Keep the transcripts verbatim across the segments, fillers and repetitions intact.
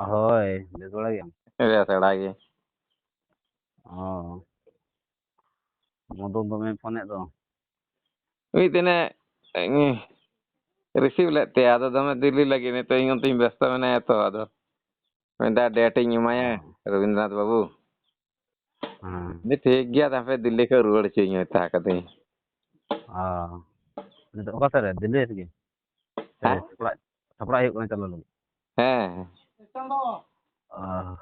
ᱦᱳᱭ, ᱵᱮᱥ ᱵᱟᱲᱟ ᱜᱮᱭᱟᱢ? ᱵᱮᱥ ᱵᱟᱲᱟ ᱜᱮ᱾ ᱚ᱾ ᱢᱚᱫᱚᱱ ᱫᱚᱢᱮ ᱯᱷᱳᱱᱮᱫ ᱫᱚ᱾ ᱢᱤᱫ ᱫᱤᱱᱮ, ᱮᱸ, receive ᱞᱮᱫ ᱛᱮ, ᱟᱫᱚ ᱫᱚᱢᱮ ᱫᱤᱞᱞᱤ ᱞᱟᱹᱜᱤᱫ ᱱᱤᱛᱚᱜ ᱤᱧ ᱚᱱᱛᱮᱧ ᱵᱮᱥᱛᱚ ᱢᱮᱱᱟᱭᱟ ᱛᱚ, ᱟᱫᱚ ᱢᱮᱱᱫᱟ, "date ᱤᱧ ᱮᱢᱟᱭᱟ, ᱚ᱾ ᱨᱚᱵᱤᱱᱫᱨᱚᱱᱟᱛᱷ ᱵᱟᱹᱵᱩ᱾" ᱦᱮᱸ᱾ ᱩᱱᱤ, "ᱴᱷᱤᱠ ᱜᱮᱭᱟ, ᱛᱟᱯᱮ ᱫᱤᱞᱞᱤ ᱠᱷᱚᱡ ᱨᱩᱣᱟᱹᱲ ᱦᱚᱪᱚᱧ ᱢᱮ", ᱢᱮᱛᱟ ᱠᱟᱫᱤᱧ᱾ ᱚ᱾ ᱱᱤᱛᱚᱜ ᱚᱠᱟ ᱥᱮᱫ ᱨᱮ? ᱫᱤᱞᱞᱤ ᱨᱮᱜᱮ? ᱥᱮ ᱦᱮᱸ? ᱥᱟᱯᱲᱟᱜ, ᱥᱟᱯᱲᱟᱜ ᱦᱩᱭᱩᱜ ᱠᱟᱱᱟ ᱪᱟᱞᱟᱣ ᱞᱟᱹᱜᱤᱫ? ᱦᱮᱸ᱾ ᱚ᱾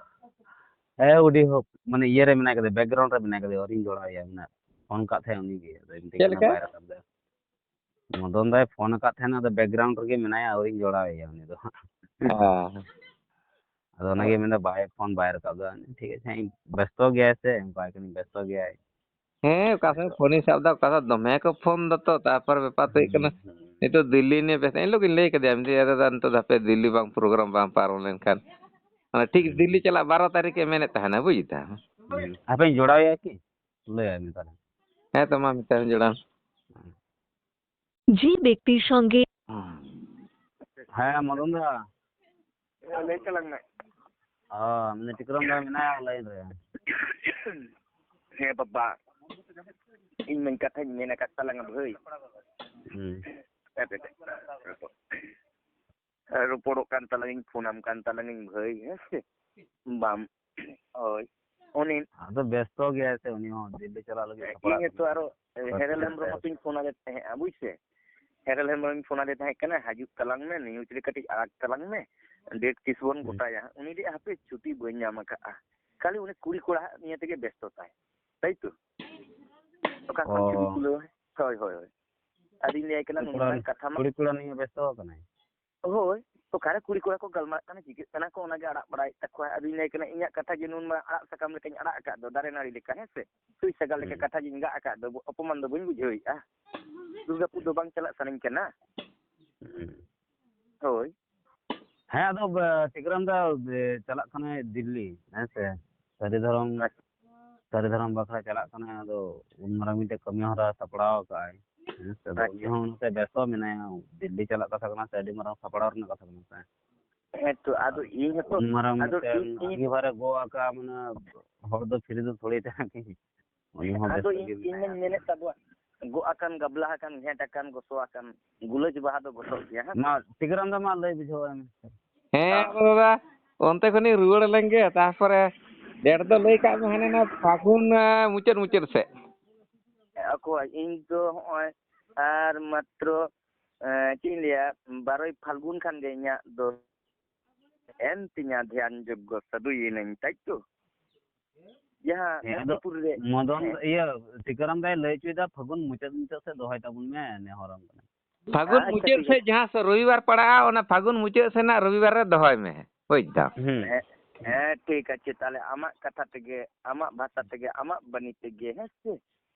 ᱦᱮᱸ, ᱩᱱᱤ ᱦᱚᱸ, ᱢᱟᱱᱮ, ᱤᱭᱟᱹ ᱨᱮ ᱢᱮᱱᱟᱭ ᱠᱟᱫᱮᱭᱟ, background ᱨᱮ ᱢᱮᱱᱟᱭ ᱠᱟᱫᱮᱭᱟ, ᱟᱹᱣᱨᱤᱧ ᱡᱚᱲᱟᱣ ᱮᱭᱟ, ᱢᱮᱱᱟᱜ, ᱯᱷᱳᱱ ᱠᱟᱜ ᱛᱟᱦᱮᱸᱫ ᱩᱱᱤ ᱜᱮ, ᱟᱫᱚ ᱮᱢᱱᱤ ᱪᱮᱫ ᱜᱮ ᱞᱮᱠᱟ? ᱵᱟᱭ ᱨᱟᱠᱟᱵ ᱫᱟ᱾ ᱢᱚᱫᱚᱱ ᱫᱟᱭ ᱯᱷᱳᱱ ᱟᱠᱟᱫ ᱛᱟᱦᱮᱱᱟ, ᱟᱫᱚ background ᱨᱮᱜᱮ ᱢᱮᱱᱟᱭᱟ, ᱟᱹᱣᱨᱤᱧ ᱡᱚᱲᱟᱣ ᱮᱭᱟ ᱩᱱᱤ ᱫᱚ ᱦᱟᱸᱜ᱾ ᱦᱮᱸ᱾ ᱟᱫᱚ ᱚᱱᱟᱜᱮ ᱢᱮᱱᱫᱟ, ᱵᱟᱭ ᱯᱷᱳᱱ ᱵᱟᱭ ᱨᱟᱠᱟᱵ ᱫᱟ᱾ ᱴᱷᱤᱠ ᱟᱪᱷᱮ, ᱤᱧ ᱵᱮᱥᱛᱚ ᱜᱮᱭᱟᱭ ᱥᱮ, ᱚᱱᱠᱟ ᱠᱟᱹᱱᱟᱹᱧ, ᱵᱮᱥᱛᱚ ᱜᱮᱭᱟᱭ᱾ ᱦᱮᱸ, ᱚᱠᱟ ᱥᱚᱢᱚᱭ ᱯᱷᱳᱱᱤᱧ ᱥᱟᱵ ᱫᱟ, ᱚᱠᱟ ᱥᱚᱢᱚᱭ ᱫᱚᱢᱮ ᱠᱚ ᱯᱷᱳᱱ ᱫᱟᱛᱚ, ᱛᱟᱨᱯᱚᱨ ᱵᱮᱯᱟᱨ ᱫᱚ ᱦᱩᱭᱩᱜ ᱠᱟᱱᱟ, ᱦᱩᱸ, ᱦᱩᱸ᱾ ᱱᱤᱛᱚᱜ ᱫᱤᱞᱞᱤ ᱱᱤᱭᱮ ᱵᱮᱥ, ᱮᱱ ᱦᱤᱞᱳᱜ ᱜᱤᱧ ᱞᱟᱹᱭ ᱠᱟᱫᱮᱭᱟ, ᱢᱮᱛᱟᱭᱟ, "ᱫᱟᱫᱟ, ᱱᱤᱛᱚᱜ ᱫᱚ ᱦᱟᱯᱮ ᱫᱤᱞᱞᱤ ᱵᱟᱝ program ᱵᱟᱝ ᱯᱟᱨᱚᱢ ᱞᱮᱱᱠᱷᱟᱱ", ᱢᱟᱱᱮ ᱴᱷᱤᱠ ᱦᱩᱸ᱾ ᱫᱤᱞᱞᱤ ᱪᱟᱞᱟᱜ ᱵᱟᱨᱚ ᱛᱟᱹᱨᱤᱠᱷ ᱮ ᱢᱮᱱᱮᱫ ᱛᱟᱦᱮᱱᱟ, ᱵᱩᱡ ᱫᱟᱢ᱾ ᱦᱩᱸ᱾ ᱦᱟᱯᱮᱧ ᱡᱚᱲᱟᱣ ᱮᱭᱟ ᱠᱤ? ᱞᱟᱹᱭᱟᱭ ᱢᱮ ᱛᱟᱦᱞᱮ᱾ ᱦᱮᱸ ᱛᱚ, ᱢᱟ ᱢᱮᱛᱟᱭ ᱢᱮ ᱡᱚᱲᱟᱣ᱾ ᱦᱩᱸ᱾ ᱡᱤ ᱵᱮᱠᱛᱤ ᱥᱚᱝᱜᱮ᱾ ᱦᱮᱸ, ᱢᱚᱫᱚᱱ ᱫᱟ᱾ ᱦᱮᱸ, ᱞᱟᱹᱭ ᱛᱟᱞᱟᱝ ᱢᱮ᱾ ᱚ, ᱢᱟᱱᱮ ᱴᱤᱠᱨᱚᱢ ᱫᱟ ᱢᱮᱱᱟᱭᱟ ᱞᱟᱭᱤᱱ ᱨᱮ᱾ ᱦᱮᱸ ᱵᱟᱵᱟ, ᱤᱧ ᱢᱟᱧ ᱠᱟᱛᱷᱟᱧ ᱢᱮᱱ ᱟᱠᱟᱫ ᱛᱟᱞᱟᱝᱟ ᱵᱷᱟᱹᱭ᱾ ᱦᱩᱸ᱾ ᱦᱟᱯᱮ, ᱦᱟᱯᱮ, ᱦᱟᱯᱮ᱾ ᱨᱚᱯᱚᱲᱚᱜ ᱠᱟᱱ ᱛᱟᱞᱟᱝᱤᱧ, ᱯᱷᱳᱱᱟᱢ ᱠᱟᱱ ᱛᱟᱞᱟᱝᱤᱧ ᱵᱷᱟᱹᱭ, ᱦᱮᱸ ᱥᱮ? ᱵᱟᱢ, ᱦᱳᱭ᱾ ᱩᱱᱤ ᱟᱫᱚ ᱵᱮᱥᱛᱚ ᱜᱮᱭᱟᱭ ᱥᱮ ᱩᱱᱤ ᱦᱚᱸ, ᱫᱤᱞᱞᱤ ᱪᱟᱞᱟᱜ ᱞᱟᱹᱜᱤᱫ ᱥᱟᱯᱲᱟᱜ ᱤᱧ ᱦᱚᱸᱛᱚ ᱠᱟᱱᱟᱭ᱾ ᱟᱨᱚ ᱦᱮᱨᱮᱞ ᱦᱮᱢᱵᱨᱚᱢ ᱦᱚᱸᱛᱚᱧ ᱯᱷᱳᱱ ᱟᱫᱮ ᱛᱟᱦᱮᱸᱜᱼᱟ, ᱵᱩᱡ ᱥᱮ? ᱦᱮᱨᱮᱞ ᱦᱮᱢᱵᱨᱚᱢᱤᱧ ᱯᱷᱳᱱ ᱟᱫᱮ ᱛᱟᱦᱮᱸ ᱠᱟᱱᱟ, "ᱦᱤᱡᱩᱜ ᱛᱟᱞᱟᱝ ᱢᱮ, news ᱨᱮ ᱠᱟᱹᱴᱤᱡ ᱟᱲᱟᱜ ᱛᱟᱞᱟᱝ ᱢᱮ, date ᱛᱤᱥ ᱵᱚᱱ ᱦᱩᱸ᱾ ᱜᱚᱴᱟᱭᱟ?" ᱩᱱᱤ ᱞᱟᱹᱭᱮᱫ, "ᱦᱟᱯᱮ, ᱪᱷᱩᱴᱤ ᱵᱟᱹᱧ ᱧᱟᱢ ᱟᱠᱟᱫᱼᱟ, ᱠᱷᱟᱹᱞᱤ ᱩᱱᱤ ᱠᱩᱲᱤ ᱠᱚᱲᱟ ᱦᱟᱜ ᱱᱤᱭᱟᱹ ᱛᱮᱜᱮ ᱵᱮᱥᱛᱚ ᱛᱟᱭ, ᱛᱟᱭ ᱛᱚ? ᱚᱠᱟ ᱠᱷᱚᱱ ᱚ᱾ ᱪᱷᱩᱴᱤ ᱠᱩᱞᱟᱹᱣᱟᱭ?" ᱦᱳᱭ, ᱦᱳᱭ, ᱦᱳᱭ᱾ ᱟᱫᱚᱧ ᱞᱟᱹᱭ ᱟᱭ ᱠᱟᱱᱟ, ᱠᱩᱲᱤ ᱠᱚᱲᱟ, "ᱱᱚᱝᱠᱟᱱ ᱠᱟᱛᱷᱟ ᱢᱟ" ᱠᱩᱲᱤ ᱠᱚᱲᱟ ᱱᱤᱭᱮ ᱵᱮᱥᱛᱚ ᱟᱠᱟᱱᱟᱭ? ᱦᱳᱭ, ᱚᱠᱟᱨᱮ ᱠᱩᱲᱤ ᱠᱚᱲᱟ ᱠᱚ ᱜᱟᱞᱢᱟᱨᱟᱜ ᱠᱟᱱᱟ, ᱪᱤᱠᱟᱹᱜ ᱠᱟᱱᱟ ᱠᱚ, ᱚᱱᱟᱜᱮ ᱟᱲᱟᱜ ᱵᱟᱲᱟᱭᱮᱫ ᱛᱟᱠᱚᱣᱟ᱾ ᱟᱫᱚᱧ ᱞᱟᱹᱭ ᱠᱟᱱᱟ, ᱤᱧᱟᱹᱜ ᱠᱟᱛᱷᱟ ᱡᱮ ᱱᱩᱱ ᱢᱟᱨᱟᱝ ᱟᱲᱟᱜ ᱥᱟᱠᱟᱢ ᱞᱮᱠᱟᱧ ᱟᱲᱟᱜ ᱟᱠᱟᱫ ᱫᱚ, ᱫᱟᱨᱮ ᱱᱟᱹᱲᱤ ᱞᱮᱠᱟ, ᱦᱮᱸ ᱥᱮ? ᱥᱩᱭ ᱥᱟᱜᱟᱲ ᱞᱮᱠᱟ ᱦᱩᱸ᱾ ᱠᱟᱛᱷᱟ ᱡᱮᱧ ᱜᱟᱜ ᱟᱠᱟᱫ ᱫᱚ, ᱚᱯᱚᱢᱟᱱ ᱫᱚ ᱵᱟᱹᱧ ᱵᱩᱡᱷᱟᱹᱣᱮᱫᱼᱟ? ᱫᱩᱨᱜᱟᱯᱩᱨ ᱫᱚ ᱵᱟᱝ ᱪᱟᱞᱟᱜ ᱥᱟᱱᱟᱧ ᱠᱟᱱᱟ᱾ ᱦᱩᱸ᱾ ᱦᱳᱭ᱾ ᱦᱮᱸ, ᱟᱫᱚ, ᱵ-, ᱴᱤᱠᱨᱟᱢ ᱫᱟ, ᱵ-, ᱪᱟᱞᱟᱜ ᱠᱟᱱᱟᱭ ᱫᱤᱞᱞᱤ, ᱦᱮᱸ ᱥᱮ? ᱥᱟᱹᱨᱤ ᱫᱷᱚᱨᱚᱢ, ᱟᱪᱪᱷᱟ᱾ ᱥᱟᱹᱨᱤ ᱫᱷᱚᱨᱚᱢ ᱵᱟᱠᱷᱨᱟ ᱪᱟᱞᱟᱜ ᱠᱟᱱᱟᱭ, ᱟᱫᱚ ᱩᱱ ᱢᱟᱨᱟᱝ ᱢᱤᱫᱴᱮᱡ ᱠᱟᱹᱢᱤ ᱦᱚᱨᱟ ᱥᱟᱯᱲᱟᱣ ᱟᱠᱟᱫ ᱟᱭ, ᱦᱮᱸ ᱥᱮ? ᱟᱫᱚ ᱩᱱᱤ ᱟᱪᱪᱷᱟ᱾ ᱦᱚᱸ ᱚᱱᱟᱛᱮ ᱵᱮᱥᱛᱚ ᱢᱮᱱᱟᱭᱟ᱾ ᱫᱤᱞᱞᱤ ᱪᱟᱞᱟᱜ ᱠᱟᱛᱷᱟ ᱠᱟᱱᱟ ᱥᱮ, ᱟᱹᱰᱤ ᱢᱟᱨᱟᱝ ᱥᱟᱯᱲᱟᱣ ᱨᱮᱱᱟᱜ ᱠᱟᱛᱷᱟ ᱠᱟᱱᱟ ᱥᱮ? ᱦᱮᱸ ᱛᱚ, ᱟᱫᱚ ᱤᱧ ᱦᱚᱸᱛᱚ, ᱩᱱ ᱢᱟᱨᱟᱝ ᱟᱫᱚ ᱢᱤᱫᱴᱮᱱ ᱤᱧ, ᱤᱧ, ᱟᱺᱜᱤᱵᱷᱟᱨᱮ ᱜᱚᱜ ᱟᱠᱟᱫ, ᱢᱟᱱᱮ, ᱦᱚᱲ ᱫᱚ ᱯᱷᱤᱨᱤ ᱫᱚ ᱛᱷᱚᱲᱤ ᱛᱟᱦᱮᱸ ᱠᱟᱱᱟ᱾ ᱩᱱᱤ ᱦᱚᱸ ᱵᱮᱥ ᱟᱫᱚ ᱜᱮ ᱤᱧ, ᱤᱧ ᱢᱮᱱᱟᱭᱟ᱾ ᱢᱟᱧ ᱢᱮᱱᱮᱫ ᱛᱟᱵᱚᱣᱟ, ᱜᱚᱜ ᱟᱠᱟᱱ, ᱜᱟᱵᱞᱟ ᱟᱠᱟᱱ, ᱜᱷᱮᱸᱴ ᱟᱠᱟᱱ, ᱜᱚᱥᱚ ᱟᱠᱟᱱ, ᱜᱩᱞᱟᱹᱪ ᱵᱟᱦᱟ ᱫᱚ ᱜᱚᱥᱚᱜ ᱜᱮᱭᱟ, ᱦᱮᱸ ᱥᱮ? ᱢᱟ, ᱴᱤᱠᱟᱹᱨᱟᱢ ᱫᱟ, ᱢᱟ ᱞᱟᱹᱭ ᱵᱩᱡᱷᱟᱹᱣ ᱟᱭ ᱢᱮ᱾ ᱦᱮᱸ, ᱦᱮᱸ᱾ ᱟᱫᱚ ᱫᱟᱫᱟ, ᱚᱱᱛᱮ ᱠᱷᱚᱱᱤᱧ ᱨᱩᱣᱟᱹᱲ ᱞᱮᱱ ᱜᱮ, ᱛᱟᱨᱯᱚᱨᱮ ᱰᱮᱴ ᱫᱚ ᱞᱟᱹᱭ ᱠᱟᱜ ᱢᱮ, ᱦᱟᱱᱮ ᱱᱟ ᱯᱷᱟᱹᱜᱩᱱ, ᱮᱸ, ᱢᱩᱪᱟᱹᱫ, ᱢᱩᱪᱟᱹᱫ ᱥᱮᱫ᱾ ᱚᱠᱚᱭ? ᱤᱧ ᱫᱚ ᱦᱚᱸᱜᱼᱚᱭ ᱟᱨ ᱢᱟᱛᱨᱚ, ᱮᱸ, ᱪᱮᱫ ᱤᱧ ᱞᱟᱹᱭᱟ, ᱵᱟᱨᱚᱭ ᱯᱷᱟᱞᱜᱩᱱ ᱠᱷᱟᱱ ᱜᱮ ᱤᱧᱟᱹᱜ ᱫᱚ ᱮᱱ ᱛᱤᱧᱟ ᱫᱷᱮᱭᱟᱱ ᱡᱳᱜᱽᱜᱚ ᱥᱟᱹᱫᱷᱩᱭᱮᱱᱟᱹᱧ, ᱛᱟᱭ ᱛᱚ? ᱡᱟᱦᱟᱸ ᱦᱮᱸ, ᱟᱫᱚ ᱫᱷᱟᱹᱨᱛᱤᱯᱩᱨᱤ ᱨᱮ, ᱢᱚᱫᱚᱱ, ᱦᱮᱸ᱾ ᱤᱭᱟᱹ, ᱴᱤᱠᱟᱹᱨᱟᱢ ᱫᱟᱭ ᱞᱟᱹᱭ ᱦᱚᱪᱚᱭᱮᱫᱟ, ᱯᱷᱟᱹᱜᱩᱱ ᱢᱩᱪᱟᱹᱫ ᱢᱩᱪᱟᱹᱫ ᱥᱮᱫ ᱫᱚᱦᱚᱭ ᱛᱟᱵᱚᱱ ᱢᱮ, ᱱᱮᱦᱚᱨᱟᱢ ᱠᱟᱱᱟ᱾ ᱯᱷᱟᱹᱜᱩᱱ ᱟᱪᱪᱷᱟ, ᱢᱩᱪᱟᱹᱫ ᱴᱷᱤᱠ ᱥᱮᱫ ᱟᱪᱷᱮ᱾ ᱡᱟᱦᱟᱸ ᱥᱮᱫ ᱨᱚᱵᱤᱵᱟᱨ ᱯᱟᱲᱟᱜᱼᱟ, ᱚᱱᱟ ᱯᱷᱟᱹᱜᱩᱱ ᱢᱩᱪᱟᱹᱫ ᱥᱮᱱᱟᱜ ᱨᱚᱵᱤᱵᱟᱨ ᱨᱮ ᱫᱚᱦᱚᱭ ᱢᱮ, ᱵᱩᱡᱽ ᱫᱟᱢ᱾ ᱦᱩᱸ᱾ ᱦᱮᱸ, ᱦᱮᱸ, ᱴᱷᱤᱠ ᱟᱪᱷᱮ, ᱛᱟᱦᱞᱮ ᱟᱢᱟᱜ ᱠᱟᱛᱷᱟ ᱛᱮᱜᱮ, ᱟᱢᱟᱜ ᱵᱷᱟᱥᱟ ᱛᱮᱜᱮ, ᱟᱢᱟᱜ ᱵᱟᱹᱱᱤ ᱛᱮᱜᱮ, ᱦᱮᱸ ᱥᱮ?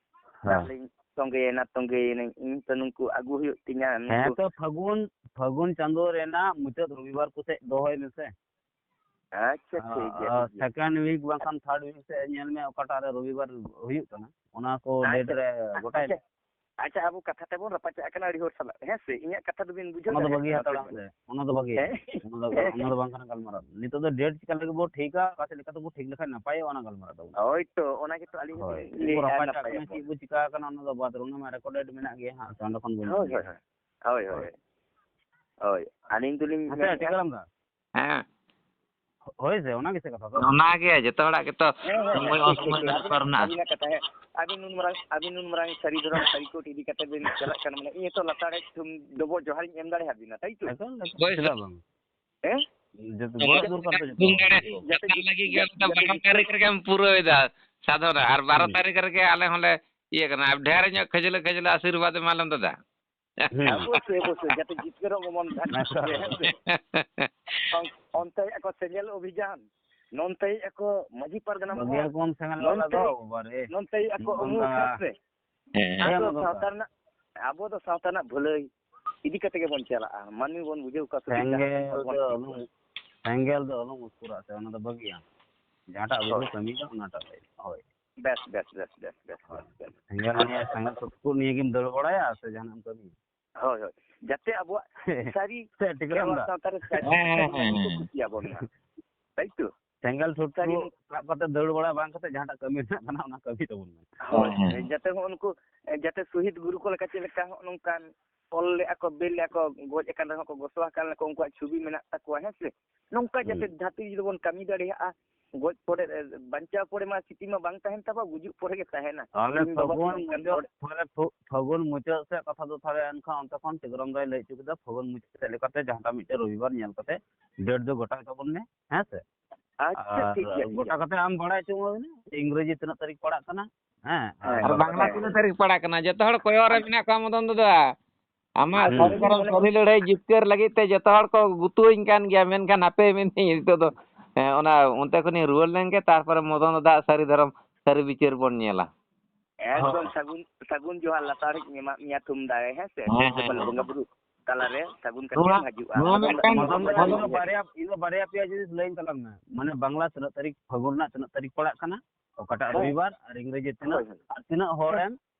ᱦᱮᱸ᱾ ᱛᱟᱦᱞᱮᱧ ᱛᱚᱸᱜᱮᱭᱮᱱᱟ, ᱛᱚᱸᱜᱮᱭᱮᱱᱟᱹᱧ, ᱤᱧ ᱛᱚ ᱱᱩᱠᱩ ᱟᱹᱜᱩ ᱦᱩᱭᱩᱜ ᱛᱤᱧᱟ, ᱦᱮᱸ ᱱᱩᱠᱩ᱾ ᱛᱚ, ᱯᱷᱟᱹᱜᱩᱱ, ᱯᱷᱟᱹᱜᱩᱱ ᱪᱟᱸᱫᱳ ᱨᱮᱱᱟᱜ ᱢᱩᱪᱟᱹᱫ ᱨᱚᱵᱤᱵᱟᱨ ᱠᱚᱥᱮᱫ ᱫᱚᱦᱚᱭ ᱢᱮᱥᱮ᱾ ᱟᱪᱪᱷᱟ, ᱴᱷᱤᱠ ᱜᱮᱭᱟ, ᱟᱨ ᱴᱷᱤᱠ ᱜᱮᱭᱟ᱾ Second week ᱵᱟᱝᱠᱷᱟᱱ third week ᱥᱮᱫ ᱧᱮᱞ ᱢᱮ, ᱚᱠᱟᱴᱟᱜ ᱨᱮ ᱨᱚᱵᱤᱵᱟᱨ ᱦᱩᱭᱩᱜ ᱠᱟᱱᱟ, ᱚᱱᱟ ᱠᱚ ᱟᱪᱪᱷᱟ, date ᱨᱮ ᱜᱚᱴᱟᱭ ᱟᱪᱪᱷᱟ, ᱢᱮ᱾ ᱟᱪᱪᱷᱟ, ᱟᱵᱚ ᱠᱟᱛᱷᱟ ᱛᱮᱵᱚᱱ ᱨᱟᱯᱟᱪᱟᱜ ᱠᱟᱱᱟ ᱟᱹᱰᱤ ᱦᱚᱲ ᱥᱟᱞᱟᱜ, ᱦᱮᱸ ᱥᱮ? ᱤᱧᱟᱜ ᱠᱟᱛᱷᱟ ᱫᱚᱵᱤᱱ ᱵᱩᱡᱷᱟᱹᱣ ᱚᱱᱟ ᱫᱚ ᱫᱟᱲᱮᱭᱟᱜ ᱵᱟᱹᱜᱤ ᱠᱟᱱᱟ ᱦᱟᱛᱟᱲ ᱥᱮ? ᱢᱮ, ᱚᱱᱟ ᱫᱚ ᱵᱟᱹᱜᱤ, ᱦᱮᱸ? ᱚᱱᱟ ᱫᱚ, ᱚᱱᱟ ᱫᱚ ᱵᱟᱝ ᱠᱟᱱᱟ ᱜᱟᱞᱢᱟᱨᱟᱣ᱾ ᱱᱤᱛᱚᱜ ᱫᱚ date ᱪᱤᱠᱟ ᱞᱮᱠᱟ ᱵᱚ ᱴᱷᱤᱠᱟ, ᱚᱠᱟ ᱪᱮᱫ ᱞᱮᱠᱟ ᱛᱮᱵᱚ ᱴᱷᱤᱠ ᱞᱮᱠᱷᱟᱱ ᱱᱟᱯᱟᱭᱚᱜᱼᱟ, ᱚᱱᱟ ᱜᱟᱞᱢᱟᱨᱟᱣ ᱛᱟᱵᱚᱱ᱾ ᱦᱳᱭ ᱛᱚ, ᱚᱱᱟ ᱜᱮᱛᱚ ᱟᱹᱞᱤᱧ ᱦᱳᱭ, ᱦᱚᱸᱞᱤᱧ ᱪᱮᱫ ᱵᱚ ᱞᱟᱹᱭᱮᱫᱼᱟ, ᱨᱟᱯᱟᱪᱟᱜ ᱠᱟᱱᱟ, ᱱᱟᱯᱟᱭᱟᱵᱚᱱ᱾ ᱪᱮᱫ ᱵᱚ ᱪᱤᱠᱟ ᱟᱠᱟᱱᱟ, ᱚᱱᱟ ᱫᱚ ᱵᱟᱫ ᱨᱮ, ᱚᱱᱟ ᱢᱟ recorded ᱢᱮᱱᱟᱜ ᱜᱮᱭᱟ ᱦᱟᱸᱜ, ᱥᱮ ᱚᱸᱰᱮ ᱠᱷᱚᱱ ᱵᱚᱱ ᱦᱳᱭ, ᱦᱳᱭ, ᱧᱟᱢᱟ᱾ ᱦᱳᱭ᱾ ᱦᱳᱭ, ᱦᱳᱭ᱾ ᱟᱹᱞᱤᱧ ᱫᱚᱞᱤᱧ ᱦᱮᱸ ᱥᱮ, ᱢᱮᱱᱮᱫᱼᱟ, ᱴᱤᱠᱟᱹᱨᱟᱢ ᱫᱟ? ᱦᱮᱸ᱾ ᱦᱳᱭ ᱥᱮ, ᱚᱱᱟ ᱜᱮᱥᱮ ᱠᱟᱛᱷᱟ ᱫᱚ᱾ ᱚᱱᱟᱜᱮ, ᱡᱚᱛᱚ ᱦᱚᱲᱟᱜ ᱜᱮᱛᱚ ᱦᱮᱸ, ᱦᱮᱸ, ᱦᱮᱸ, ᱥᱚᱢᱚᱭ ᱴᱷᱤᱠ, ᱴᱷᱤᱠ, ᱚᱥᱚᱢᱚᱭ ᱴᱷᱤᱠ᱾ ᱵᱮᱯᱟᱨ ᱟᱹᱵᱤᱱᱟᱜ, ᱢᱮᱱᱟᱜᱼᱟ᱾ ᱟᱹᱵᱤᱱᱟᱜ ᱠᱟᱛᱷᱟ, ᱦᱮᱸ᱾ ᱟᱹᱵᱤᱱ ᱱᱩᱱ ᱢᱟᱨᱟᱝ, ᱟᱹᱵᱤᱱ ᱱᱩᱱ ᱢᱟᱨᱟᱝ ᱥᱟᱹᱨᱤ ᱫᱷᱚᱨᱚᱢ, ᱥᱟᱹᱨᱤ ᱠᱳᱰ ᱤᱫᱤ ᱠᱟᱛᱮ ᱵᱤᱱ ᱪᱟᱞᱟᱜ ᱠᱟᱱᱟ, ᱢᱟᱱᱮ, ᱤᱧ ᱦᱚᱸᱛᱚ ᱞᱟᱛᱟᱨ ᱨᱮ ᱛᱷᱩᱢ ᱰᱚᱵᱚᱜ ᱡᱚᱦᱟᱨᱤᱧ ᱮᱢ ᱫᱟᱲᱮᱭᱟᱵᱤᱱᱟ, ᱛᱟᱭ ᱛᱚ? ᱮᱠᱟᱞ, ᱮᱠᱟᱞ, ᱦᱳᱭ, ᱪᱮᱫᱟᱜ ᱦᱳᱭ᱾ ᱵᱟᱝ? ᱦᱮᱸ? ᱡᱚᱛᱚ ᱦᱳᱭ, ᱜᱚᱲᱚ ᱫᱚᱨᱠᱟᱨ ᱫᱚ ᱡᱚᱛᱚ ᱦᱚᱲ ᱜᱮ᱾ ᱡᱟᱛᱮ ᱵᱟᱨᱚ ᱡᱤᱛᱠᱟᱹᱨ ᱛᱟᱹᱨᱤᱠᱷ ᱨᱮᱜᱮᱢ ᱯᱩᱨᱟᱹᱣᱮᱫᱟ, ᱥᱟᱫᱷᱚᱱᱟ, ᱟᱨ ᱵᱟᱨᱚ ᱦᱩᱸ᱾ ᱛᱟᱹᱨᱤᱠᱷ ᱨᱮᱜᱮ ᱟᱞᱮ ᱦᱚᱸᱞᱮ ᱤᱭᱟᱹ ᱠᱟᱱᱟ, ᱟᱨ ᱰᱷᱮᱨ ᱧᱚᱜ ᱠᱷᱟᱹᱡᱞᱟᱹ, ᱠᱷᱟᱹᱡᱞᱟᱹ ᱟᱥᱤᱨᱵᱟᱫᱽ ᱮᱢᱟᱞᱮᱢ ᱫᱟᱫᱟ᱾ ᱦᱩᱸ᱾ ᱚᱵᱚᱥᱥᱳᱭ, ᱚᱵᱚᱥᱥᱳᱭ, ᱡᱟᱛᱮ ᱡᱤᱛᱠᱟᱹᱨᱚᱜ ᱢᱟᱵᱚᱱ ᱫᱷᱟᱹᱨᱛᱤ ᱯᱩᱨᱤ ᱨᱮ, ᱦᱮᱸ ᱥᱮ? ᱚᱱ-, ᱚᱱᱛᱮᱭᱮᱫ ᱠᱚ ᱥᱮᱸᱜᱮᱞ ᱚᱵᱷᱤᱡᱟᱱ, ᱱᱚᱱᱛᱮᱭᱮᱫ ᱠᱚ ᱢᱟᱹᱡᱷᱤ ᱯᱟᱨᱜᱟᱱᱟ ᱵᱟᱹᱜᱤᱭᱟ ᱢᱚᱦᱚᱞ, ᱠᱚᱢ ᱥᱮᱸᱜᱮᱞ ᱵᱟᱞᱟ ᱱᱚᱱᱛᱮ, ᱫᱚ, ᱵᱟᱵᱟᱨᱮ᱾ ᱱᱚᱱᱛᱮᱭᱮᱫ ᱠᱚ ᱱᱚᱝᱠᱟ᱾ ᱚᱢᱩᱠ, ᱦᱮᱸ ᱥᱮ? ᱦᱮᱸ, ᱟᱵᱚ ᱚᱱᱟ ᱫᱚ ᱥᱟᱶᱛᱟ ᱠᱟᱱ᱾ ᱨᱮᱱᱟᱜ, ᱟᱵᱚ ᱫᱚ ᱥᱟᱶᱛᱟ ᱨᱮᱱᱟᱜ ᱵᱷᱟᱹᱞᱟᱹᱭ ᱤᱫᱤ ᱠᱟᱛᱮ ᱜᱮᱵᱚᱱ ᱪᱟᱞᱟᱜᱼᱟ᱾ ᱢᱟᱹᱱᱢᱤ ᱵᱚᱱ ᱵᱩᱡᱷᱟᱹᱣ ᱠᱚᱣᱟ ᱥᱩᱫᱷᱩ ᱡᱟᱦᱟᱸ ᱥᱮᱸᱜᱮᱞ ᱵᱚᱱ ᱫᱚ ᱟᱹᱞᱩ, ᱥᱮᱸᱜᱮᱞ ᱫᱚ ᱟᱹᱞᱩᱢ ᱩᱥᱠᱩᱨᱟᱜ ᱥᱮ, ᱚᱱᱟ ᱫᱚ ᱵᱟᱹᱜᱤᱭᱟᱢ᱾ ᱡᱟᱦᱟᱸᱴᱟᱜ ᱵᱩᱡᱷᱟᱹᱣ ᱦᱳᱭ᱾ ᱠᱟᱹᱢᱤ ᱫᱚ ᱚᱱᱟᱴᱟᱜ ᱞᱟᱹᱭ ᱢᱮ᱾ ᱦᱳᱭ᱾ ᱵᱮᱥ, ᱵᱮᱥ, ᱵᱮᱥ, ᱵᱮᱥ, ᱵᱮᱥ, ᱦᱳᱭ᱾ ᱵᱮᱥ, ᱵᱮᱥ᱾ ᱥᱮᱸᱜᱮᱞ ᱱᱤᱭᱮ, ᱥᱮᱸᱜᱮᱞ ᱥᱩᱴᱠᱩ ᱱᱤᱭᱮ ᱜᱮᱢ ᱫᱟᱹᱲ ᱵᱟᱲᱟᱭᱟ ᱥᱮ ᱡᱟᱦᱟᱱᱟᱜ ᱮᱢ ᱠᱟᱹᱢᱤᱭᱟ? ᱦᱳᱭ, ᱦᱳᱭ᱾ ᱡᱟᱛᱮ ᱟᱵᱚᱣᱟᱜ ᱥᱟᱹᱨᱤ ᱥᱮ ᱴᱷᱤᱠᱟᱹ ᱠᱷᱮᱨᱣᱟᱲ ᱫᱟ᱾ ᱥᱟᱶᱛᱟ ᱨᱮ ᱥᱟᱹᱨᱤ ᱦᱮᱸ, ᱦᱮᱸ, ᱦᱮᱸ, ᱠᱚ ᱦᱮᱸ᱾ ᱠᱩᱥᱤᱭᱟᱵᱚᱱ ᱢᱟ᱾ ᱛᱟᱭ ᱛᱚ? ᱥᱮᱸᱜᱮᱞ ᱥᱩᱴ ᱥᱟᱹᱨᱤ ᱠᱚ ᱥᱟᱵ ᱠᱟᱛᱮ ᱫᱟᱹᱲ ᱵᱟᱲᱟ ᱵᱟᱝ ᱠᱟᱛᱮ ᱡᱟᱦᱟᱸᱴᱟᱜ ᱠᱟᱹᱢᱤ ᱨᱮᱱᱟᱜ ᱠᱟᱱᱟ, ᱚᱱᱟ ᱠᱟᱹᱢᱤ ᱛᱟᱵᱚᱱ ᱢᱮ᱾ ᱦᱳᱭ, ᱦᱮᱸ, ᱦᱮᱸ᱾ ᱡᱟᱛᱮ ᱦᱚᱸ ᱩᱱᱠᱩ, ᱡᱟᱛᱮ ᱥᱚᱦᱤᱫ ᱜᱩᱨᱩ ᱠᱚ ᱞᱮᱠᱟ ᱪᱮᱫ ᱞᱮᱠᱟ ᱦᱚᱸᱜᱼᱚ ᱱᱚᱝᱠᱟᱱ ᱚᱞ ᱞᱮᱜᱼᱟ ᱠᱚ, ᱵᱮᱞ ᱞᱮᱜᱼᱟ ᱠᱚ, ᱜᱚᱡ ᱟᱠᱟᱱ ᱨᱮᱦᱚᱸ ᱠᱚ ᱜᱚᱥᱚ ᱟᱠᱟᱱ ᱞᱮᱠᱟ ᱩᱱᱠᱩᱣᱟᱜ ᱪᱷᱚᱵᱤ ᱢᱮᱱᱟᱜ ᱛᱟᱠᱚᱣᱟ, ᱦᱮᱸ ᱥᱮ? ᱱᱚᱝᱠᱟ ᱡᱟᱛᱮ ᱦᱩᱸ᱾ ᱫᱷᱟᱹᱨᱛᱤ ᱡᱩᱫᱤ ᱵᱚᱱ ᱠᱟᱹᱢᱤ ᱫᱟᱲᱮᱭᱟᱜᱼᱟ, ᱜᱚᱡ ᱯᱚᱨᱮ, ᱮ, ᱵᱟᱧᱪᱟᱣ ᱯᱚᱨᱮ ᱢᱟ ᱥᱤᱛᱤ ᱢᱟ ᱵᱟᱝ ᱛᱟᱦᱮᱱ ᱛᱟᱵᱚ, ᱜᱩᱡᱩᱜ ᱯᱚᱨᱮ ᱜᱮ ᱛᱟᱦᱮᱱᱟ᱾ ᱛᱟᱦᱚᱞᱮ ᱤᱧ ᱵᱟᱵᱟ ᱯᱷᱟᱹᱜᱩᱱ ᱱᱚᱝᱠᱟᱱ ᱢᱩᱪᱟᱹᱫ, ᱦᱚᱲ ᱛᱟᱦᱚᱞᱮ ᱯᱷᱟᱹ-, ᱯᱷᱟᱹᱜᱩᱱ ᱢᱩᱪᱟᱹᱫ ᱥᱮᱫ ᱠᱟᱛᱷᱟ ᱫᱚ ᱛᱟᱦᱚᱞᱮ ᱮᱱᱠᱷᱟᱱ ᱚᱱᱛᱮ ᱠᱷᱚᱱ ᱴᱤᱠᱨᱚᱢ ᱫᱟᱭ ᱞᱟᱹᱭ ᱦᱚᱪᱚ ᱠᱮᱫᱟ, ᱯᱷᱟᱹᱜᱩᱱ ᱢᱩᱪᱟᱹᱫ ᱥᱮᱫ ᱞᱮᱠᱟᱛᱮ ᱡᱟᱦᱟᱸᱴᱟᱜ ᱢᱤᱫᱴᱮᱱ ᱨᱚᱵᱤᱵᱟᱨ ᱧᱮᱞ ᱠᱟᱛᱮ date ᱫᱚ ᱜᱚᱴᱟᱭ ᱛᱟᱵᱚᱱ ᱢᱮ, ᱦᱮᱸ ᱥᱮ? ᱟᱪᱪᱷᱟ, ᱟᱨ ᱴᱷᱤᱠ ᱜᱮᱭᱟ, ᱴᱷᱤᱠ ᱜᱚᱴᱟ ᱜᱮᱭᱟ᱾ ᱠᱟᱛᱮ ᱟᱢ ᱵᱟᱲᱟᱭ ᱦᱚᱪᱚ ᱤᱧ ᱢᱮ, ᱤᱝᱨᱮᱡᱤ ᱛᱤᱱᱟᱹᱜ ᱛᱟᱹᱨᱤᱠᱷ ᱯᱟᱲᱟᱜ ᱠᱟᱱᱟ? ᱦᱮᱸ, ᱟᱨ ᱦᱮᱸ, ᱵᱟᱝᱞᱟ ᱦᱮᱸ᱾ ᱛᱤᱱᱟᱹᱜ ᱛᱟᱹᱨᱤᱠᱷ ᱯᱟᱲᱟᱜ ᱠᱟᱱᱟ? ᱡᱚᱛᱚ ᱦᱚᱲ ᱠᱚᱭᱚᱜ ᱨᱮ ᱢᱮᱱᱟᱜ ᱠᱚᱣᱟ, ᱢᱚᱫᱚᱱ ᱫᱟᱫᱟ᱾ ᱟᱢᱟᱜ ᱦᱩᱸ᱾ ᱥᱟᱹᱨᱤ ᱫᱷᱚᱨᱚᱢ ᱥᱟᱹᱨᱤ ᱞᱟᱹᱲᱦᱟᱹᱭ ᱡᱤᱛᱠᱟᱹᱨ ᱞᱟᱹᱜᱤᱫ ᱛᱮ ᱡᱚᱛᱚ ᱦᱚᱲ ᱠᱚ ᱜᱩᱛᱩᱣᱟᱹᱧ ᱠᱟᱱ ᱜᱮᱭᱟ, ᱢᱮᱱᱠᱷᱟᱱ ᱦᱟᱯᱮ ᱢᱮᱱᱫᱟᱹᱧ ᱱᱤᱛᱚᱜ ᱫᱚ, ᱦᱮᱸ, ᱚᱱᱟ ᱚᱱᱛᱮ ᱠᱷᱚᱱᱤᱧ ᱨᱩᱣᱟᱹᱲ ᱞᱮᱱ ᱜᱮ, ᱛᱟᱨᱯᱚᱨᱮ ᱢᱚᱫᱚᱱ ᱫᱟᱫᱟ ᱥᱟᱹᱨᱤ ᱫᱷᱚᱨᱚᱢ ᱥᱟᱹᱨᱤ ᱵᱤᱪᱟᱹᱨ ᱵᱚᱱ ᱧᱮᱞᱟ᱾ ᱮᱠᱫᱚᱢ ᱦᱳᱭ᱾ ᱥᱟᱹᱜᱩᱱ, ᱥᱟᱹᱜᱩᱱ ᱡᱚᱦᱟᱨ ᱞᱟᱛᱟᱨ ᱨᱮᱧ ᱮᱢᱟᱫ ᱢᱮᱭᱟ ᱛᱷᱩᱢ ᱫᱟᱲᱮ, ᱦᱮᱸ ᱥᱮ? ᱦᱮᱸ, ᱦᱮᱸ, ᱡᱚᱠᱷᱚᱱ ᱦᱮᱸ᱾ ᱵᱚᱸᱜᱟ ᱵᱩᱨᱩ ᱛᱟᱞᱟᱨᱮ ᱥᱟᱹᱜᱩᱱ ᱠᱟᱛᱮᱢ ᱱᱚᱣᱟ, ᱦᱤᱡᱩᱜᱼᱟ᱾ ᱱᱚᱣᱟ ᱟᱫᱚ ᱢᱤᱫᱴᱟᱝ ᱢᱚᱫᱚᱱ ᱫᱚ ᱢᱚᱫᱚᱱ ᱫᱚ ᱵᱟᱨᱭᱟ, ᱤᱧ ᱫᱚ ᱵᱟᱨᱭᱟ ᱯᱮᱭᱟ ᱡᱤᱱᱤᱥ ᱞᱟᱹᱭᱟᱹᱧ ᱛᱟᱞᱟᱝ ᱢᱮ᱾ ᱢᱟᱱᱮ ᱵᱟᱝᱞᱟ ᱛᱤᱱᱟᱹᱜ ᱛᱟᱹᱨᱤᱠᱷ, ᱯᱷᱟᱹᱜᱩᱱ ᱨᱮᱱᱟᱜ ᱛᱤᱱᱟᱹᱜ ᱛᱟᱹᱨᱤᱠᱷ ᱯᱟᱲᱟᱜ ᱠᱟᱱᱟ, ᱚᱠᱟᱴᱟᱜ ᱦᱮᱸ᱾ ᱨᱚᱵᱤᱵᱟᱨ, ᱟᱨ ᱤᱝᱨᱮᱡᱤ ᱛᱤᱱᱟᱹᱜ, ᱦᱳᱭ᱾ ᱟᱨ ᱛᱤᱱᱟᱹᱜ ᱦᱚᱲ ᱦᱮᱸ᱾ ᱮᱢ,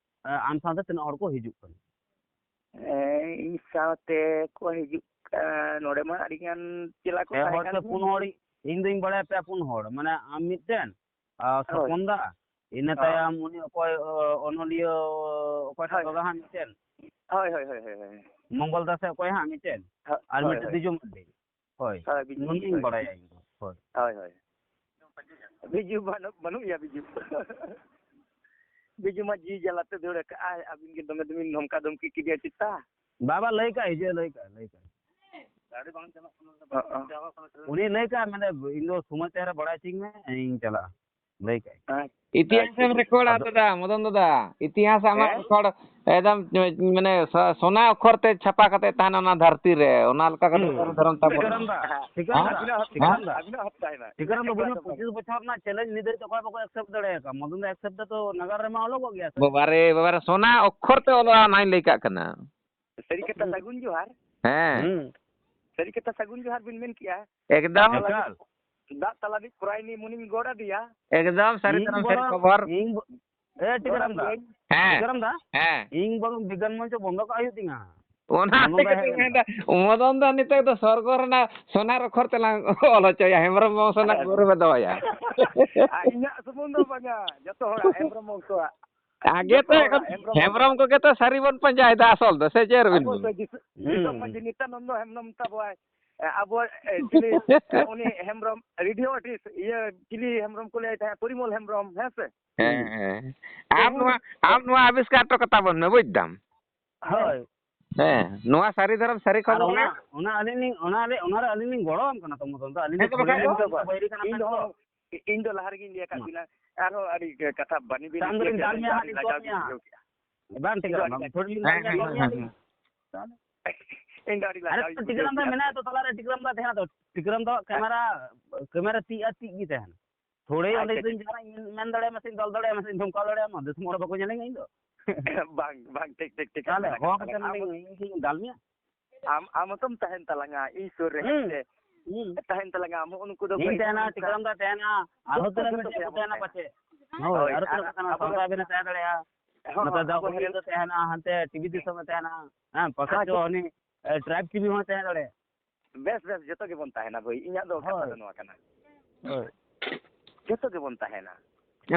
ᱮ, ᱟᱢ ᱥᱟᱶᱛᱮ ᱛᱤᱱᱟᱹᱜ ᱦᱚᱲ ᱠᱚ ᱦᱤᱡᱩᱜ ᱠᱟᱱᱟ? ᱮ, ᱤᱧ ᱥᱟᱶᱛᱮ ᱠᱚ ᱦᱤᱡᱩᱜ ᱠᱟᱱ, ᱱᱚᱰᱮ ᱢᱟ ᱟᱹᱰᱤ ᱜᱟᱱ ᱪᱮᱞᱟ ᱠᱚ ᱯᱮ ᱛᱟᱦᱮᱸ ᱦᱚᱲ ᱠᱟᱱ ᱥᱮ ᱜᱮᱭᱟ᱾ ᱯᱩᱱ ᱦᱚᱲ, ᱤᱧ ᱫᱩᱧ ᱵᱟᱲᱟᱭᱟ ᱯᱮ ᱯᱩᱱ ᱦᱚᱲ, ᱢᱟᱱᱮ ᱟᱢ ᱢᱤᱫᱴᱮᱱ, ᱟᱨ ᱦᱳᱭ᱾ ᱥᱚᱯᱚᱱ ᱫᱟ, ᱤᱱᱟᱹ ᱦᱳᱭ᱾ ᱛᱟᱭᱚᱢ ᱩᱱᱤ ᱚᱠᱚᱭ, ᱚ, ᱚᱱᱚᱞᱤᱭᱟᱹ ᱚᱠᱚᱭᱴᱟᱜ ᱦᱳᱭ᱾ ᱫᱟᱫᱟ ᱦᱟᱸᱜ ᱢᱤᱫᱴᱮᱱ, ᱦᱳᱭ, ᱦᱳᱭ, ᱦᱳᱭ, ᱦᱳᱭ, ᱦᱳᱭ᱾ ᱢᱚᱝᱜᱚᱞ ᱫᱟ ᱥᱮ ᱚᱠᱚᱭ ᱦᱟᱸᱜ ᱢᱤᱫᱴᱮᱱ, ᱦᱳᱭ, ᱟᱨ ᱦᱳᱭ, ᱢᱤᱫᱴᱮᱱ ᱦᱳᱭ᱾ ᱵᱤᱡᱩ ᱢᱟᱨᱰᱤ᱾ ᱦᱳᱭ, ᱦᱳᱭ, ᱵᱤᱡᱩ ᱩᱱᱤᱧ ᱢᱟᱨᱰᱤ᱾ ᱵᱟᱲᱟᱭᱟ ᱤᱧ ᱫᱚ᱾ ᱦᱳᱭ᱾ ᱦᱳᱭ, ᱦᱳᱭ᱾ ᱵᱤᱡᱩ ᱵᱟᱹᱱᱩᱜ, ᱵᱟᱹᱱᱩᱜ ᱜᱮᱭᱟ ᱵᱤᱡᱩ᱾ ᱵᱤᱡᱩ ᱢᱟ ᱡᱤᱣᱤ ᱡᱟᱞᱟᱛᱮ ᱫᱟᱹᱲ ᱟᱠᱟᱜᱼᱟᱭ, ᱟᱹᱵᱤᱱ ᱜᱮ ᱫᱚᱢᱮ ᱫᱚᱢᱮ ᱫᱷᱚᱢᱠᱟ ᱫᱷᱚᱢᱠᱤ ᱠᱮᱫᱮᱭᱟ ᱪᱮᱛᱟ? ᱵᱟᱵᱟ ᱞᱟᱹᱭ ᱠᱟᱜ, ᱦᱤᱡᱩᱜ ᱞᱟᱹᱭ ᱠᱟᱜ, ᱞᱟᱹᱭ ᱠᱟᱜ᱾ ᱚ, ᱚ᱾ ᱩᱱᱤ ᱞᱟᱹᱭ ᱠᱟᱜ, ᱢᱮᱱᱫᱟ, "ᱤᱧ ᱫᱚ ᱥᱚᱢᱚᱭ ᱛᱟᱦᱮᱸ ᱨᱮ ᱵᱟᱲᱟᱭ ᱦᱚᱪᱚᱧ ᱢᱮ, ᱤᱧ ᱪᱟᱞᱟᱜᱼᱟ", ᱞᱟᱹᱭ ᱠᱟᱜ᱾ ᱟᱪᱪᱷᱟ, ᱤᱛᱤᱦᱟᱥᱮᱢ ᱟᱪᱪᱷᱟ, ᱨᱮᱠᱚᱨᱰᱟ ᱟᱫᱚ ᱫᱟᱫᱟ, ᱢᱚᱫᱚᱱ ᱫᱟᱫᱟ, ᱤᱛᱤᱦᱟᱥ ᱟᱢᱟᱜ ᱦᱮᱸ? ᱨᱮᱠᱚᱨᱰ ᱮᱠᱫᱚᱢ, ᱢᱟᱱᱮ, ᱥᱚ-, ᱥᱚᱱᱟ ᱚᱠᱠᱷᱚᱨ ᱛᱮ ᱪᱷᱟᱯᱟ ᱠᱟᱛᱮ ᱛᱟᱦᱮᱱᱟ ᱚᱱᱟ ᱫᱷᱟᱹᱨᱛᱤ ᱨᱮ, ᱚᱱᱟ ᱞᱮᱠᱟ ᱠᱟᱛᱮ ᱦᱩᱸ᱾ ᱥᱟᱹᱨᱤ ᱫᱷᱚᱨᱚᱢ ᱛᱟᱵᱚᱱ᱾ ᱴᱷᱤᱠᱟᱹᱱ ᱫᱟ, ᱦᱮᱸ? ᱴᱷᱤᱠᱟᱹᱱ ᱫᱟ, ᱦᱮᱸ? ᱴᱷᱤᱠᱟᱹᱱ ᱫᱟ᱾ ᱟᱹᱵᱤᱱᱟᱜ ᱦᱚᱸ ᱛᱟᱦᱮᱱᱟ᱾ ᱴᱷᱤᱠᱟᱹᱱ ᱫᱟ, ᱵᱚᱞᱮ ᱯᱚᱸᱪᱤᱥ ᱵᱚᱪᱷᱚᱨ ᱨᱮᱱᱟᱜ challenge ᱱᱤᱛ ᱫᱷᱟᱹᱨᱤᱡ ᱛᱮ ᱚᱠᱚᱭ ᱵᱟᱠᱚ accept ᱫᱟᱲᱮ ᱟᱠᱟᱫ᱾ ᱢᱚᱫᱚᱱ ᱫᱟ accept ᱫᱟ ᱛᱚ ᱱᱟᱜᱟᱨ ᱨᱮᱢᱟ ᱚᱞᱚᱜᱚᱜ ᱜᱮᱭᱟ ᱥᱮ᱾ ᱵᱟᱵᱟᱨᱮ, ᱵᱟᱵᱟᱨᱮ, ᱥᱚᱱᱟ ᱚᱠᱠᱷᱚᱨ ᱛᱮ ᱚᱞᱚᱜᱼᱟ, ᱚᱱᱟᱧ ᱞᱟᱹᱭ ᱠᱟᱜ ᱠᱟᱱᱟ᱾ ᱥᱟᱹᱨᱤ ᱠᱟᱛᱷᱟ, ᱦᱩᱸ᱾ ᱥᱟᱹᱜᱩᱱ ᱡᱚᱦᱟᱨ᱾ ᱦᱮᱸ᱾ ᱦᱩᱸ᱾ ᱥᱟᱹᱨᱤ ᱠᱟᱛᱷᱟ, ᱥᱟᱹᱜᱩᱱ ᱡᱚᱦᱟᱨ ᱵᱤᱱ ᱢᱮᱱ ᱠᱮᱜᱼᱟ᱾ ᱮᱠᱫᱚᱢ᱾ ᱫᱟᱜ ᱛᱟᱞᱟ ᱨᱮ, ᱮᱠᱟᱞ᱾ ᱫᱟᱜ ᱛᱟᱞᱟ ᱨᱮ ᱯᱨᱟᱭ ᱱᱤ ᱢᱩᱱᱤᱧ ᱜᱚᱲ ᱟᱫᱮᱭᱟ᱾ ᱮᱠᱫᱚᱢ ᱥᱟᱹᱨᱤ ᱤᱧ ᱫᱷᱚᱨᱚᱢ ᱥᱟᱹᱨᱤ ᱵᱚᱨᱚᱝ, ᱠᱷᱚᱵᱚᱨ᱾ ᱤᱧ ᱵᱚ-, ᱮ, ᱴᱷᱤᱠᱟᱹᱱ ᱫᱟ᱾ ᱜᱚᱲ ᱟᱫᱮᱭᱟᱹᱧ᱾ ᱦᱮᱸ᱾ ᱴᱷᱤᱠᱟᱹᱱ ᱫᱟ᱾ ᱦᱮᱸ᱾ ᱤᱧ ᱵᱚᱨᱚᱝ ᱵᱤᱜᱽᱜᱟᱱ ᱢᱚᱧᱪᱚ ᱵᱚᱱᱫᱚ ᱠᱟᱜ ᱦᱩᱭᱩᱜ ᱛᱤᱧᱟ᱾ ᱚᱱᱟ ᱢᱚᱫᱚᱱ ᱫᱚ ᱛᱮᱜᱮ ᱦᱮᱡ ᱛᱚᱧ ᱞᱮᱱᱟ᱾ ᱢᱮᱱᱫᱟ, ᱢᱚᱫᱚᱱ ᱫᱚ ᱱᱤᱛᱚᱜ ᱫᱚ ᱥᱚᱨᱜᱚ ᱨᱮᱱᱟᱜ ᱥᱚᱱᱟ ᱨᱚᱠᱷᱚᱨ ᱛᱮᱞᱟᱝ ᱚᱞ ᱦᱚᱪᱚᱭᱟ, ᱦᱮᱢᱵᱨᱚᱢ ᱵᱚᱝᱥᱚ ᱨᱮᱱᱟᱜ ᱜᱚᱨᱚᱵᱮ ᱫᱚᱦᱚᱭᱟ᱾ ᱟᱨ ᱤᱧᱟᱹᱜ ᱥᱩᱢᱩᱝ ᱫᱚ ᱵᱟᱝᱟ, ᱡᱚᱛᱚ ᱦᱚᱲᱟᱜ, ᱦᱮᱢᱵᱨᱚᱢ ᱵᱚᱝᱥᱚᱣᱟᱜ᱾ ᱟᱜᱮ ᱡᱚᱛᱚ ᱛᱚ ᱦᱚᱲᱟᱜ ᱮᱠᱷᱚᱱ ᱦᱮᱢᱵᱨᱚᱢ ᱦᱮᱢᱵᱨᱚᱢ ᱠᱚᱜᱮ ᱛᱚ ᱥᱟᱹᱨᱤ ᱵᱚᱱ ᱯᱟᱸᱡᱟᱭᱮᱫᱟ ᱟᱥᱚᱞ ᱫᱚ, ᱥᱮ ᱪᱮᱫ ᱨᱚᱵᱤᱱ ᱟᱵᱚ ᱢᱩᱨᱢᱩ? ᱫᱚ ᱫᱤᱥᱚᱢ ᱦᱩᱸ᱾ ᱢᱟᱹᱡᱷᱤ ᱱᱤᱛᱟᱱᱚᱱᱫᱚ ᱦᱮᱢᱵᱨᱚᱢ ᱛᱟᱵᱚᱣᱟᱭ, ᱮ, ᱟᱵᱚ, ᱮ, ᱪᱤᱞᱤ, ᱮ, ᱩᱱᱤ ᱦᱮᱢᱵᱨᱚᱢ, ᱨᱮᱰᱤᱭᱳ ᱟᱨᱴᱤᱥᱴ, ᱤᱭᱟᱹ, ᱪᱤᱞᱤ ᱦᱮᱢᱵᱨᱚᱢ ᱠᱚ ᱞᱟᱹᱭᱟᱭ ᱛᱟᱦᱮᱸᱫ, ᱯᱚᱨᱤᱢᱚᱞ ᱦᱮᱢᱵᱨᱚᱢ, ᱦᱮᱸ ᱥᱮ? ᱦᱮᱸ, ᱦᱮᱸ᱾ ᱟᱢ ᱩᱱ ᱱᱚᱣᱟ, ᱟᱢ ᱱᱚᱣᱟ ᱟᱵᱤᱥᱠᱟᱨ ᱦᱚᱴᱚ ᱠᱟᱛᱟ ᱵᱚᱱ ᱢᱮ, ᱵᱩᱡᱽ ᱫᱟᱢ? ᱦᱳᱭ᱾ ᱦᱮᱸ, ᱱᱚᱣᱟ ᱥᱟᱹᱨᱤ ᱫᱷᱚᱨᱚᱢ ᱥᱟᱹᱨᱤ ᱟᱨ ᱠᱷᱚᱵᱚᱨ ᱚᱱᱟ, ᱨᱮ᱾ ᱚᱱᱟ ᱟᱹᱞᱤᱧ ᱞᱤᱧ, ᱚᱱᱟ ᱟᱞᱮ, ᱚᱱᱟ ᱨᱮ ᱟᱹᱞᱤᱧ ᱞᱤᱧ ᱜᱚᱲᱚᱣᱟᱢ ᱠᱟᱱᱟ ᱛᱚ, ᱢᱚᱫᱚᱱ ᱫᱚ᱾ ᱟᱹᱞᱤᱧ ᱦᱮᱸ ᱫᱚ ᱛᱚ, ᱵᱟᱠᱷᱟᱡ ᱯᱩᱭᱞᱩ ᱫᱚ᱾ ᱞᱤᱧ ᱵᱟᱹᱭᱨᱤ ᱠᱟᱱᱟ ᱤᱧ ᱫᱚ, ᱛᱚ᱾ ᱤᱧ ᱫᱚ ᱞᱟᱦᱟ ᱨᱮᱜᱮᱧ ᱞᱟᱹᱭ ᱟᱠᱟᱫ ᱢᱟ᱾ ᱵᱤᱱᱟ᱾ ᱟᱨᱦᱚᱸ ᱟᱹᱰᱤ ᱠᱟᱛᱷᱟ ᱵᱟᱹᱱᱤ ᱵᱤᱱ ᱟᱢ ᱫᱚ ᱞᱟᱹᱭ ᱞᱤᱧ ᱠᱮᱫ, ᱫᱟᱞ ᱤᱧ ᱢᱮᱭᱟ ᱫᱚ ᱦᱟᱸᱜ, ᱟᱹᱰᱤ ᱞᱤᱧ ᱛᱚᱞ ᱞᱟᱡᱟᱣ ᱜᱤᱧ ᱢᱮᱭᱟ ᱦᱟᱸᱜ᱾ ᱵᱩᱡᱷᱟᱹᱣ ᱠᱮᱫᱼᱟ᱾ ᱵᱟᱝ ᱤᱧ ᱫᱚ ᱴᱷᱤᱠᱚᱜ ᱟᱹᱰᱤ ᱠᱟᱱᱟ, ᱞᱟᱡᱟᱣ ᱛᱷᱚᱲᱤ ᱞᱤᱧ ᱦᱮᱸ, ᱫᱟᱞ ᱦᱮᱸ, ᱢᱮᱭᱟ, ᱦᱮᱸ, ᱛᱚᱞᱟ ᱨᱮ ᱴᱤᱠᱨᱟᱢ ᱫᱟ ᱛᱟᱦᱮᱸ ᱫᱚ, ᱴᱤᱠᱨᱟᱢ ᱫᱚ ᱦᱮᱸ᱾ ᱠᱮᱢᱮᱨᱟ, ᱠᱮᱢᱮᱨᱟ ᱛᱤ ᱟᱨ ᱛᱤ ᱜᱮ ᱛᱟᱦᱮᱱᱟ᱾ ᱛᱷᱚᱲᱮ ᱚᱸᱰᱮ ᱟᱪᱪᱷᱟ, ᱫᱚᱧ ᱟᱪᱪᱷᱟ᱾ ᱡᱟᱦᱟᱱᱟᱜ ᱤᱧ ᱢᱮᱱ ᱫᱟᱲᱮᱭᱟᱢᱟ ᱥᱮᱧ ᱫᱚᱞ ᱫᱟᱲᱮᱭᱟᱢᱟ ᱥᱮᱧ ᱫᱷᱚᱢᱠᱟᱣ ᱫᱟᱲᱮᱭᱟᱢᱟ, ᱫᱤᱥᱚᱢ ᱦᱚᱲ ᱵᱟᱠᱚ ᱧᱮᱞᱮᱧᱟ ᱤᱧ ᱫᱚ᱾ ᱵᱟᱝ, ᱵᱟᱝ, ᱴᱷᱤᱠ, ᱴᱷᱤᱠ, ᱴᱷᱤᱠ ᱛᱟᱦᱞᱮ ᱠᱟᱛᱷᱟ ᱠᱟᱱᱟ᱾ ᱦᱚᱦᱚ ᱠᱟᱛᱮ ᱟᱢ ᱱᱚᱰᱮ ᱫᱚ ᱤᱧ ᱜᱤᱧ ᱫᱟᱞ ᱢᱮᱭᱟ? ᱟᱢ, ᱟᱢ ᱦᱚᱸᱛᱚᱢ ᱛᱟᱦᱮᱱ ᱛᱟᱞᱟᱝᱟ, ᱤᱧ ᱥᱩᱨ ᱨᱮ ᱦᱩᱸ, ᱦᱮᱸ ᱥᱮ? ᱦᱩᱸ᱾ ᱛᱟᱦᱮᱱ ᱛᱟᱞᱟᱝᱟ, ᱟᱢ ᱦᱚᱸ ᱩᱱᱠᱩ ᱫᱚ ᱤᱧ ᱵᱟᱹᱧ ᱛᱟᱦᱮᱱᱟ, ᱛᱟᱦᱮᱱ ᱠᱷᱟᱱ ᱴᱤᱠᱨᱟᱢ ᱫᱟ ᱛᱟᱦᱮᱱᱟ, ᱟᱨᱦᱚᱸ ᱡᱚᱛᱚ, ᱛᱤᱱᱟᱹᱜ ᱡᱚᱛᱚ ᱢᱤᱫᱴᱮᱡ ᱠᱚ ᱛᱟᱦᱮᱱᱟ ᱛᱟᱦᱮᱱᱟ᱾ ᱯᱟᱪᱮ᱾ ᱦᱳᱭ, ᱦᱳᱭ, ᱟᱨᱦᱚᱸ ᱟᱨ ᱛᱤᱱᱟᱹᱜ ᱠᱚ ᱛᱟᱦᱮᱱᱟ, ᱟᱵᱚ ᱥᱟᱶᱛᱟ ᱦᱮᱨᱮᱞ ᱵᱮᱱᱟ ᱛᱟᱦᱮᱸ ᱫᱟᱲᱮᱭᱟᱜᱼᱟ᱾ ᱦᱚᱸ, ᱱᱚᱛᱮ ᱦᱚᱸ, ᱫᱟᱜ ᱟᱵᱚ ᱢᱟᱹᱰᱤ ᱦᱮᱨᱮᱞ ᱫᱚ ᱛᱟᱦᱮᱱᱟ, ᱦᱟᱱᱛᱮ ᱴᱤᱵᱷᱤ ᱫᱤᱥᱚᱢ ᱨᱮ ᱛᱟᱦᱮᱱᱟ, ᱦᱮᱸ, ᱯᱟᱥᱮᱡ ᱦᱮᱸ, ᱪᱚ ᱦᱟᱹᱱᱤ, ᱮ, ᱴᱨᱟᱭᱤᱵᱽ ᱴᱤᱵᱷᱤ ᱦᱚᱸ ᱛᱟᱦᱮᱸ ᱫᱟᱲᱮᱭᱟᱜᱼᱟ᱾ ᱵᱮᱥ, ᱵᱮᱥ, ᱡᱚᱛᱚ ᱜᱮᱵᱚᱱ ᱛᱟᱦᱮᱱᱟ ᱵᱷᱟᱹᱭ, ᱤᱧᱟᱹᱜ ᱫᱚ ᱠᱟᱛᱷᱟ ᱦᱳᱭ᱾ ᱫᱚ ᱱᱚᱣᱟ ᱠᱟᱱᱟ᱾ ᱦᱳᱭ᱾ ᱡᱚᱛᱚ ᱜᱮᱵᱚᱱ ᱛᱟᱦᱮᱱᱟ᱾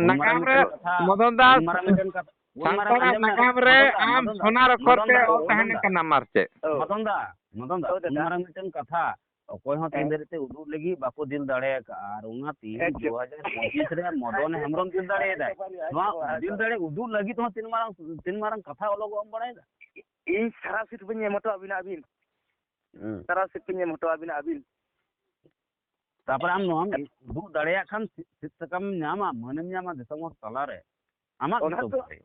ᱩᱱ ᱱᱟᱜᱟᱢ ᱢᱟᱨᱟᱝ ᱨᱮ ᱢᱤᱫᱴᱮᱱ ᱠᱟᱛᱷᱟ, ᱢᱚᱫᱚᱱ ᱫᱟᱥ, ᱩᱱ ᱢᱟᱨᱟᱝ ᱢᱤᱫᱴᱮᱱ ᱠᱟᱛᱷᱟ, ᱩᱱ ᱢᱟᱨᱟᱝ, ᱥᱟᱱᱛᱟᱲᱟᱜ ᱟᱸᱡᱚᱢ ᱢᱮ, ᱱᱟᱜᱟᱢ ᱨᱮ ᱢᱚᱫᱚᱱ ᱫᱟ, ᱟᱢ ᱢᱚᱫᱚᱱ ᱫᱟ, ᱥᱚᱱᱟ ᱨᱚᱠᱷᱚᱨ ᱢᱚᱫᱚᱱ ᱛᱮ ᱫᱟ, ᱚᱞ ᱢᱚᱫᱚᱱ ᱛᱟᱦᱮᱱ ᱫᱟ, ᱠᱟᱱᱟ ᱢᱟᱨ ᱪᱮᱫ? ᱚ᱾ ᱢᱚᱫᱚᱱ ᱫᱟ, ᱢᱚᱫᱚᱱ ᱫᱟ, ᱚ, ᱩᱱ ᱫᱟᱫᱟ᱾ ᱢᱟᱨᱟᱝ ᱢᱤᱫᱴᱮᱱ ᱠᱟᱛᱷᱟ, ᱚᱠᱚᱭ ᱦᱚᱸ ᱛᱮᱦᱮᱧ ᱦᱮᱸ᱾ ᱫᱷᱟᱹᱨᱤᱡ ᱛᱮ ᱩᱫᱩᱜ ᱞᱟᱹᱜᱤᱫ ᱵᱟᱠᱚ ᱫᱤᱞ ᱫᱟᱲᱮ ᱟᱠᱟᱫᱼᱟ᱾ ᱟᱨ ᱚᱱᱟ ᱛᱮᱦᱮᱧ ᱮᱠᱫᱚᱢ᱾ ᱫᱩ ᱦᱟᱡᱟᱨ ᱯᱚᱸᱪᱤᱥ ᱨᱮ ᱢᱚᱫᱚᱱ ᱦᱮᱢᱵᱨᱚᱢ ᱫᱤᱞ ᱫᱟᱲᱮᱭᱟᱫᱟᱭ᱾ ᱱᱚᱣᱟ ᱫᱤᱞ ᱫᱟᱲᱮ ᱩᱫᱩᱜ ᱞᱟᱹᱜᱤᱫ ᱦᱚᱸ ᱛᱤᱱ ᱢᱟᱨᱟᱝ, ᱛᱤᱱ ᱢᱟᱨᱟᱝ ᱠᱟᱛᱷᱟ ᱚᱞᱚᱜᱚᱜ ᱮᱢ ᱵᱟᱲᱟᱭᱮᱫᱟ? ᱤᱧ ᱥᱟᱨᱟ ᱥᱤᱴ ᱵᱟᱹᱧ ᱮᱢ ᱦᱚᱴᱚ ᱟᱹᱵᱤᱱᱟ ᱟᱹᱵᱤᱱ᱾ ᱦᱩᱸ᱾ ᱥᱟᱨᱟ ᱥᱤᱴ ᱵᱟᱹᱧ ᱮᱢ ᱦᱚᱴᱚ ᱟᱹᱵᱤᱱᱟ ᱟᱹᱵᱤᱱ᱾ ᱛᱟᱯᱚᱨᱮ ᱟᱢ ᱱᱚᱣᱟᱢ ᱩᱫᱩᱜ ᱫᱟᱲᱮᱭᱟᱜ ᱠᱷᱟᱱ ᱥᱤᱫ, ᱥᱤᱫ ᱥᱟᱠᱟᱢ ᱧᱟᱢᱟ, ᱢᱟᱹᱱᱮᱢ ᱧᱟᱢᱟ ᱫᱤᱥᱚᱢ ᱦᱚᱲ ᱛᱟᱞᱟᱨᱮ᱾ ᱟᱢᱟᱜ ᱚᱱᱟ ᱜᱮᱛᱚ ᱫᱚ, ᱵᱷᱟᱜᱮ᱾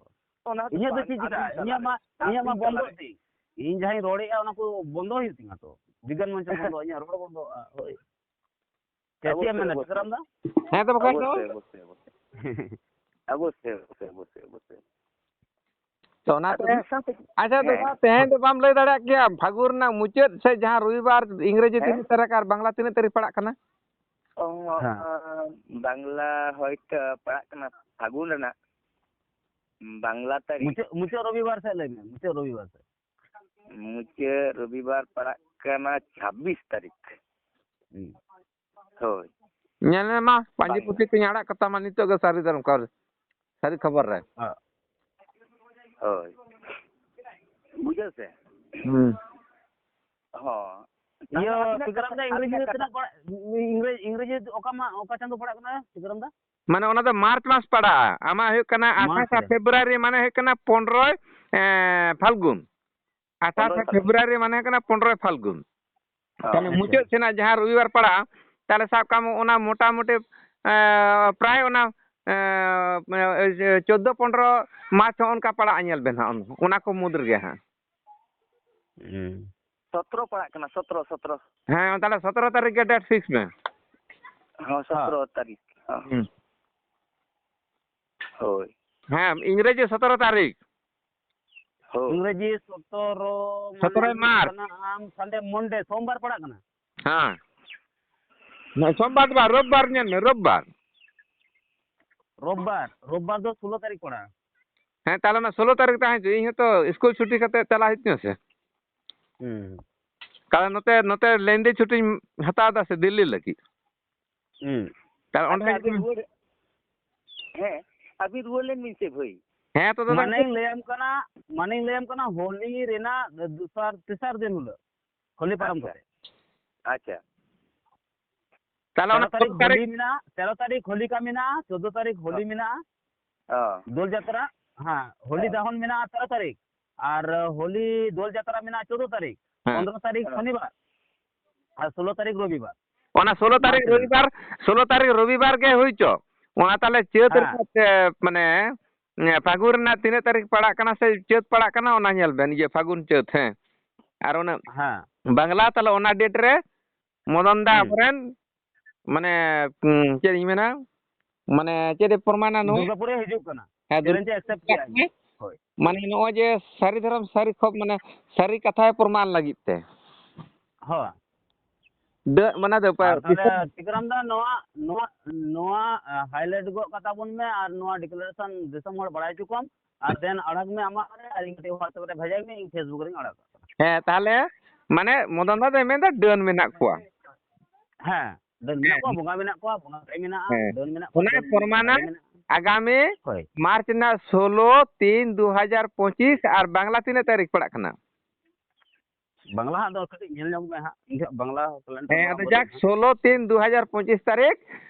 ᱚᱱᱟ ᱫᱚ ᱤᱧᱟᱹᱜ ᱫᱚ ᱵᱟᱝ, ᱪᱮᱫ ᱪᱤᱠᱟᱹᱜᱼᱟ? ᱟᱹᱵᱤᱱ ᱤᱧᱟᱹᱜ ᱢᱟ, ᱛᱟᱞᱟᱨᱮ, ᱤᱧᱟᱹᱜ ᱢᱟ ᱟᱹᱵᱤᱱ ᱵᱚᱱᱫᱚᱜ ᱛᱟᱞᱟᱨᱮ᱾ ᱛᱤᱧ᱾ ᱤᱧ ᱡᱟᱦᱟᱸᱧ ᱨᱚᱲᱮᱫᱼᱟ, ᱚᱱᱟ ᱠᱚ ᱵᱚᱱᱫᱚ ᱦᱩᱭᱩᱜ ᱛᱤᱧᱟ ᱛᱚ᱾ ᱵᱤᱜᱽᱜᱟᱱ ᱢᱚᱧᱪᱚ ᱵᱚᱱᱫᱚᱜᱼᱟ, ᱤᱧᱟᱹᱜ ᱨᱚᱲ ᱵᱚᱱᱫᱚᱜᱼᱟ᱾ ᱦᱳᱭ᱾ ᱪᱮᱫ ᱮᱢ ᱚᱵᱚᱥᱥᱳᱭ, ᱢᱮᱱᱟ, ᱚᱵᱚᱥᱥᱳᱭ᱾ ᱴᱷᱤᱠᱟᱹᱨᱟᱢ ᱫᱟ? ᱦᱮᱸ ᱛᱚ, ᱵᱟᱠᱷᱟᱡ ᱫᱚ᱾ ᱚᱵᱚᱥᱥᱳᱭ, ᱚᱵᱚᱥᱥᱳᱭ, ᱚᱵᱚᱥᱥᱳᱭ᱾ ᱚᱵᱚᱥᱥᱳᱭ, ᱚᱵᱚᱥᱥᱳᱭ, ᱚᱵᱚᱥᱥᱳᱭ, ᱚᱵᱚᱥᱥᱳᱭ᱾ ᱛᱚ ᱚᱱᱟᱛᱮ, ᱟᱫᱚ ᱢᱤᱫ ᱥᱟᱶᱛᱮ, ᱟᱪᱪᱷᱟ ᱦᱮᱸ᱾ ᱫᱟᱫᱟ, ᱛᱮᱦᱮᱧ ᱫᱚ ᱵᱟᱢ ᱞᱟᱹᱭ ᱫᱟᱲᱮᱭᱟᱜ ᱠᱮᱭᱟ, ᱯᱷᱟᱹᱜᱩᱱ ᱨᱮᱱᱟᱜ ᱢᱩᱪᱟᱹᱫ ᱥᱮ ᱡᱟᱦᱟᱸ ᱨᱚᱵᱤᱵᱟᱨ, ᱤᱝᱨᱮᱡᱤ ᱦᱮᱸ? ᱛᱤᱱᱟᱹᱜ ᱛᱟᱹᱨᱤᱠᱷ ᱟᱨ ᱵᱟᱝᱞᱟ ᱛᱤᱱᱟᱹᱜ ᱛᱟᱹᱨᱤᱠᱷ ᱯᱟᱲᱟᱜ ᱠᱟᱱᱟ? ᱚ, ᱦᱮᱸ᱾ ᱟᱸ, ᱵᱟᱝᱞᱟ ᱦᱚᱭᱛᱚ ᱯᱟᱲᱟᱜ ᱠᱟᱱᱟ ᱯᱷᱟᱹᱜᱩᱱ ᱨᱮᱱᱟᱜ ᱵᱟᱝᱞᱟ ᱛᱟᱹᱨᱤᱠᱷ᱾ ᱢᱩᱪᱟᱹᱫ, ᱢᱩᱪᱟᱹᱫ ᱨᱚᱵᱤᱵᱟᱨ ᱥᱮᱫ ᱞᱟᱹᱭ ᱢᱮ, ᱢᱩᱪᱟᱹᱫ ᱨᱚᱵᱤᱵᱟᱨ ᱥᱮᱫ᱾ ᱢᱩᱪᱟᱹᱫ ᱨᱚᱵᱤᱵᱟᱨ ᱯᱟᱲᱟᱜ ᱠᱟᱱᱟ ᱪᱷᱟᱵᱵᱤᱥ ᱛᱟᱹᱨᱤᱠᱷ᱾ ᱦᱩᱸ᱾ ᱦᱳᱭ᱾ ᱧᱮᱞ ᱢᱮ ᱢᱟ, ᱯᱟᱹᱧᱪᱤ ᱵᱟᱝ᱾ ᱯᱩᱛᱷᱤ ᱠᱚᱧ ᱟᱲᱟᱜ ᱠᱟᱛᱟᱢᱟ ᱱᱤᱛᱚᱜ ᱜᱮ, ᱥᱟᱹᱨᱤ ᱫᱷᱚᱨᱚᱢ ᱠᱷᱚᱵᱚᱨ, ᱥᱟᱹᱨᱤ ᱠᱷᱚᱵᱚᱨ ᱨᱮ᱾ ᱦᱳᱭ᱾ ᱵᱩᱡᱷᱟᱹᱣ ᱥᱮ? ᱦᱩᱸ᱾ ᱦᱚᱸ᱾ ᱤᱭᱟᱹ ᱛᱟᱦᱞᱮ ᱟᱹᱵᱤᱱᱟᱜ ᱥᱤᱠᱨᱟᱢ ᱠᱟᱛᱷᱟ, ᱫᱟ ᱤᱝᱨᱮᱡᱤ ᱟᱹᱵᱤᱱᱟᱜ ᱨᱮ ᱠᱟᱛᱷᱟ᱾ ᱛᱤᱱᱟᱹᱜ ᱯᱟᱲᱟᱜ ᱤᱝᱨᱮᱡᱤ ᱤᱝᱨᱮᱡᱤ ᱚᱠᱟ ᱢᱟ ᱚᱠᱟ ᱪᱟᱸᱫᱳ ᱯᱟᱲᱟᱜ ᱠᱟᱱᱟ ᱥᱤᱠᱨᱟᱢ ᱫᱟ? ᱢᱟᱱᱮ ᱚᱱᱟ ᱫᱚ ᱢᱟᱨᱪ ᱢᱟᱥ ᱯᱟᱲᱟᱜᱼᱟ᱾ ᱟᱢᱟᱜ ᱦᱩᱭᱩᱜ ᱠᱟᱱᱟ ᱢᱟᱨᱪ ᱟᱴᱷᱟᱥᱟ ᱨᱮ᱾ ᱯᱷᱮᱵᱽᱨᱩᱣᱟᱨᱤ, ᱢᱟᱱᱮ ᱦᱩᱭᱩᱜ ᱠᱟᱱᱟ ᱯᱚᱱᱨᱚᱭ ᱮᱸ, ᱯᱷᱟᱞᱜᱩᱱ᱾ ᱟᱴᱷᱟᱥᱟ ᱯᱚᱱᱨᱚᱭ ᱯᱷᱟᱞᱜᱩᱱ᱾ ᱯᱷᱮᱵᱽᱨᱩᱣᱟᱨᱤ ᱢᱟᱱᱮ ᱦᱩᱭᱩᱜ ᱠᱟᱱᱟ ᱯᱚᱱᱨᱚᱭ ᱯᱷᱟᱞᱜᱩᱱ᱾ ᱦᱚᱸ᱾ ᱛᱟᱦᱞᱮ ᱟᱪᱪᱷᱟ᱾ ᱢᱩᱪᱟᱹᱫ ᱥᱮᱱᱟᱜ ᱡᱟᱦᱟᱸ ᱨᱚᱵᱤᱵᱟᱨ ᱯᱟᱲᱟᱜᱼᱟ, ᱛᱟᱦᱞᱮ ᱥᱟᱵ ᱠᱟᱜ ᱢᱮ ᱚᱱᱟ ᱢᱚᱴᱟᱢᱩᱴᱤ ᱮᱸ, ᱯᱨᱟᱭ ᱚᱱᱟ ᱮᱸ, ᱪᱳᱫᱽᱫᱳ ᱯᱚᱱᱨᱚ ᱢᱟᱨᱪ ᱦᱚᱸ ᱚᱱᱠᱟ ᱯᱟᱲᱟᱜᱼᱟ, ᱧᱮᱞ ᱵᱮᱱ ᱦᱟᱸᱜ, ᱚᱱᱟ ᱠᱚ ᱢᱩᱫᱽ ᱨᱮᱜᱮ ᱦᱟᱸᱜ᱾ ᱦᱩᱸ᱾ ᱥᱚᱛᱨᱚ ᱯᱟᱲᱟᱜ ᱠᱟᱱᱟ, ᱥᱚᱛᱨᱚ, ᱥᱚᱛᱨᱚ᱾ ᱦᱮᱸ, ᱛᱟᱦᱞᱮ ᱥᱚᱛᱨᱚ ᱛᱟᱹᱨᱤᱠᱷ ᱜᱮ ᱰᱮᱴ ᱯᱷᱤᱠᱥ ᱢᱮ᱾ ᱦᱚᱸ, ᱥᱚᱛᱨᱚ ᱛᱟᱹᱨᱤᱠᱷ᱾ ᱦᱚᱸ᱾ ᱦᱩᱸ᱾ ᱦᱳᱭ᱾ ᱦᱮᱸ, ᱤᱝᱨᱮᱡᱤ ᱥᱚᱛᱨᱚ ᱛᱟᱹᱨᱤᱠᱷ᱾ ᱦᱳᱭ᱾ ᱤᱝᱨᱮᱡᱤ ᱥᱚᱛᱨᱚ ᱥᱚᱛᱨᱚᱭ ᱢᱟᱱᱮ ᱢᱟᱨᱪ᱾ ᱠᱟᱱᱟ ᱟᱢ ᱥᱟᱱᱰᱮ, ᱢᱚᱱᱰᱮ, ᱥᱳᱢᱵᱟᱨ ᱯᱟᱲᱟᱜ ᱠᱟᱱᱟ᱾ ᱦᱮᱸ᱾ ᱱᱚᱜᱼᱚᱭ ᱥᱳᱢᱵᱟᱨ ᱫᱚ ᱵᱟᱝ, ᱨᱳᱵᱵᱟᱨ ᱧᱮᱞ ᱢᱮ, ᱨᱳᱵᱵᱟᱨ᱾ ᱨᱳᱵᱵᱟᱨ, ᱨᱳᱵᱵᱟᱨ ᱫᱚ ᱥᱳᱞᱳ ᱛᱟᱹᱨᱤᱠᱷ ᱯᱟᱲᱟᱜᱼᱟ᱾ ᱦᱮᱸ, ᱛᱟᱦᱞᱮ ᱚᱱᱟ ᱥᱳᱞᱳ ᱛᱟᱹᱨᱤᱠᱷ ᱛᱟᱦᱮᱸ ᱦᱚᱪᱚ, ᱤᱧ ᱦᱚᱸᱛᱚ ᱥᱠᱩᱞ ᱪᱷᱩᱴᱤ ᱠᱟᱛᱮ ᱪᱟᱞᱟᱜ ᱦᱩᱭᱩᱜ ᱛᱤᱧᱟᱹ ᱥᱮ᱾ ᱦᱩᱸ᱾ ᱠᱟᱨᱚᱱ ᱱᱚᱛᱮ, ᱱᱚᱛᱮ ᱞᱮᱱᱰᱤ ᱪᱷᱩᱴᱤᱧ ᱦᱟᱛᱟᱣ ᱮᱫᱟ ᱥᱮ ᱫᱤᱞᱞᱤ ᱞᱟᱹᱜᱤᱫ᱾ ᱦᱩᱸ᱾ ᱠᱟᱨᱚᱱ ᱚᱸᱰᱮ ᱟᱪᱪᱷᱟ, ᱦᱩᱭᱩᱜ ᱟᱹᱵᱤᱱ ᱠᱟᱱᱟ ᱨᱩᱣᱟᱹᱲ, ᱦᱮᱸ, ᱟᱹᱵᱤᱱ ᱨᱩᱣᱟᱹᱲ ᱞᱮᱱ ᱵᱤᱱ ᱥᱮ ᱵᱷᱟᱹᱭ᱾ ᱦᱮᱸ, ᱛᱚ ᱫᱟᱫᱟ᱾ ᱢᱟᱱᱮᱧ ᱞᱟᱹᱭᱟᱢ ᱠᱟᱱᱟ, ᱢᱟᱱᱮᱧ ᱞᱟᱹᱭᱟᱢ ᱠᱟᱱᱟ, ᱦᱳᱞᱤ ᱨᱮᱱᱟᱜ ᱫᱚᱥᱟᱨ, ᱛᱮᱥᱟᱨ ᱫᱤᱱ ᱦᱤᱞᱳᱜ, ᱦᱳᱞᱤ ᱯᱟᱨᱚᱢ ᱟᱪᱪᱷᱟ᱾ ᱠᱟᱛᱮ᱾ ᱟᱪᱪᱷᱟ᱾ ᱛᱟᱦᱞᱮ ᱚᱱᱟ ᱛᱮᱨᱚ ᱛᱟᱹᱨᱤᱠᱷ ᱥᱳᱞᱳ ᱛᱟᱹᱨᱤᱠᱷ ᱦᱳᱞᱤ ᱢᱮᱱᱟᱜᱼᱟ, ᱛᱮᱨᱚ ᱛᱟᱹᱨᱤᱠᱷ ᱦᱳᱞᱤ ᱠᱟ ᱢᱮᱱᱟᱜᱼᱟ, ᱪᱳᱫᱽᱫᱳ ᱛᱟᱹᱨᱤᱠᱷ ᱦᱳᱞᱤ ᱦᱚᱸ᱾ ᱢᱮᱱᱟᱜᱼᱟ, ᱦᱚᱸ᱾ ᱫᱳᱞ ᱡᱟᱛᱨᱟ, ᱦᱮᱸ, ᱦᱳᱞᱤ ᱦᱚᱸ᱾ ᱫᱟᱦᱚᱱ ᱢᱮᱱᱟᱜᱼᱟ ᱛᱮᱨᱚ ᱛᱟᱹᱨᱤᱠᱷ, ᱟᱨ ᱦᱳᱞᱤ ᱫᱳᱞ ᱡᱟᱛᱨᱟ ᱢᱮᱱᱟᱜᱼᱟ ᱪᱳᱫᱽᱫᱳ ᱛᱟᱹᱨᱤᱠᱷ, ᱦᱮᱸ᱾ ᱯᱚᱱᱨᱚ ᱛᱟᱹᱨᱤᱠᱷ ᱦᱮᱸ᱾ ᱥᱚᱱᱤᱵᱟᱨ, ᱟᱨ ᱥᱳᱞᱳ ᱛᱟᱹᱨᱤᱠᱷ ᱨᱚᱵᱤᱵᱟᱨ᱾ ᱚᱱᱟ ᱥᱳᱞᱳ ᱛᱟᱹᱨᱤᱠᱷ ᱢᱟᱥ ᱨᱮᱱᱟᱜ᱾ ᱨᱚᱵᱤᱵᱟᱨ, ᱥᱳᱞᱳ ᱛᱟᱹᱨᱤᱠᱷ ᱨᱚᱵᱤᱵᱟᱨ ᱜᱮ ᱦᱩᱭ ᱪᱚ᱾ ᱚᱱᱟ ᱛᱟᱦᱞᱮ ᱪᱟᱹᱛ ᱦᱮᱸ᱾ ᱨᱮᱱᱟᱜ, ᱮ, ᱢᱟᱱᱮ, ᱮ, ᱯᱷᱟᱹᱜᱩᱱ ᱨᱮᱱᱟᱜ ᱛᱤᱱᱟᱹᱜ ᱛᱟᱹᱨᱤᱠᱷ ᱯᱟᱲᱟᱜ ᱠᱟᱱᱟ ᱥᱮ ᱪᱟᱹᱛ ᱯᱟᱲᱟᱜ ᱠᱟᱱᱟ, ᱚᱱᱟ ᱧᱮᱞ ᱵᱮᱱ, ᱤᱭᱟᱹ, ᱯᱷᱟᱹᱜᱩᱱ ᱪᱟᱹᱛ, ᱦᱮᱸ᱾ ᱟᱨ ᱚᱱᱟ ᱦᱮᱸ᱾ ᱵᱟᱝᱞᱟ ᱛᱟᱦᱞᱮ ᱚᱱᱟ ᱰᱮᱴ ᱨᱮ ᱢᱚᱫᱚᱱ ᱫᱟ ᱦᱩᱸ᱾ ᱟᱵᱚᱨᱮᱱ, ᱢᱟᱱᱮ, ᱩᱸ, ᱪᱮᱫ ᱤᱧ ᱢᱮᱱᱟ, ᱢᱟᱱᱮ, ᱪᱮᱫ ᱮ ᱯᱨᱚᱢᱟᱱᱟ ᱱᱚᱣᱟ? ᱫᱩᱨᱜᱟᱯᱩᱨᱮ ᱦᱤᱡᱩᱜ ᱠᱟᱱᱟ᱾ ᱦᱮᱸ, ᱫᱩᱨᱜᱟ ᱪᱮᱞᱮᱧᱡᱽ ᱮ accept ᱠᱮᱜᱼᱟ᱾ ᱦᱳᱭ᱾ ᱢᱟᱱᱮ, ᱱᱚᱜᱼᱚᱭ ᱡᱮ ᱥᱟᱹᱨᱤ ᱫᱷᱚᱨᱚᱢ, ᱥᱟᱹᱨᱤ ᱠᱷᱚᱵ, ᱢᱟᱱᱮ, ᱥᱟᱹᱨᱤ ᱠᱟᱛᱷᱟᱭ ᱯᱨᱚᱢᱟᱱ ᱞᱟᱹᱜᱤᱫ ᱛᱮ᱾ ᱦᱳᱭ᱾ ᱰᱟᱹ-, ᱢᱟᱱᱮ ᱫᱚ ᱯᱟ-, ᱟᱨ ᱛᱟᱦᱞᱮ ᱴᱤᱠᱨᱟᱢ ᱫᱟ, ᱱᱚᱣᱟ, ᱱᱚᱣᱟ, ᱱᱚᱣᱟ, ᱟ, highlight ᱜᱚᱫ ᱠᱟᱛᱟ ᱵᱚᱱ ᱢᱮ ᱟᱨ ᱱᱚᱣᱟ declaration ᱫᱤᱥᱚᱢ ᱦᱚᱲ ᱵᱟᱲᱟᱭ ᱦᱚᱪᱚ ᱠᱚᱢ, ᱟᱨ then ᱟᱲᱟᱜ ᱢᱮ ᱟᱢᱟᱜ ᱨᱮ, ᱟᱨ ᱤᱧ ᱠᱟᱹᱴᱤᱡ WhatsApp ᱨᱮ ᱵᱷᱮᱡᱟᱭ ᱢᱮ, ᱤᱧ Facebook ᱨᱤᱧ ᱟᱲᱟᱜ ᱠᱟᱜ ᱠᱟᱱᱟ᱾ ᱦᱮᱸ, ᱛᱟᱦᱚᱞᱮ ᱢᱟᱱᱮ ᱢᱚᱫᱚᱱ ᱫᱟ ᱫᱚᱭ ᱢᱮᱱᱫᱟ ᱰᱟᱹᱱ ᱢᱮᱱᱟᱜ ᱠᱚᱣᱟ᱾ ᱦᱮᱸ, ᱰᱟᱹᱱ ᱢᱮᱱᱟᱜ ᱦᱮᱸ᱾ ᱠᱚᱣᱟ, ᱵᱚᱸᱜᱟ ᱢᱮᱱᱟᱜ ᱠᱚᱣᱟ, ᱵᱚᱸᱜᱟ ᱫᱟᱲᱮ ᱢᱮᱱᱟᱜᱼᱟ, ᱦᱮᱸ᱾ ᱰᱟᱹᱱ ᱢᱮᱱᱟᱜ ᱠᱚᱣᱟ, ᱚᱱᱟᱭ ᱰᱟᱹᱱ ᱯᱨᱚᱢᱟᱱᱟ᱾ ᱫᱟᱲᱮ ᱢᱮᱱᱟᱜᱼᱟ᱾ ᱟᱜᱟᱢᱤ ᱦᱳᱭ᱾ ᱢᱟᱨᱪ ᱨᱮᱱᱟᱜ ᱥᱳᱞᱳ ᱛᱤᱱ ᱫᱩ ᱦᱟᱡᱟᱨ ᱯᱚᱸᱪᱤᱥ, ᱟᱨ ᱵᱟᱝᱞᱟ ᱛᱤᱱᱟᱹᱜ ᱛᱟᱹᱨᱤᱠᱷ ᱯᱟᱲᱟᱜ ᱠᱟᱱᱟ? ᱵᱟᱝᱞᱟ ᱦᱟᱸᱜ ᱫᱚ ᱠᱟᱹᱴᱤᱡ ᱧᱮᱞ ᱧᱚᱜ ᱢᱮ ᱦᱟᱸᱜ, ᱤᱧ ᱫᱚ ᱦᱟᱸᱜ ᱵᱟᱝᱞᱟ calendar ᱦᱮᱸ, ᱫᱚ ᱦᱟᱸᱜ ᱟᱫᱚ ᱵᱟᱹᱱᱩᱜ ᱡᱟᱠ, ᱛᱤᱧᱟ᱾ ᱥᱳᱞᱳ ᱛᱤᱱ ᱫᱩ ᱦᱟᱡᱟᱨ ᱯᱚᱸᱪᱤᱥ ᱛᱟᱹᱨᱤᱠᱷ,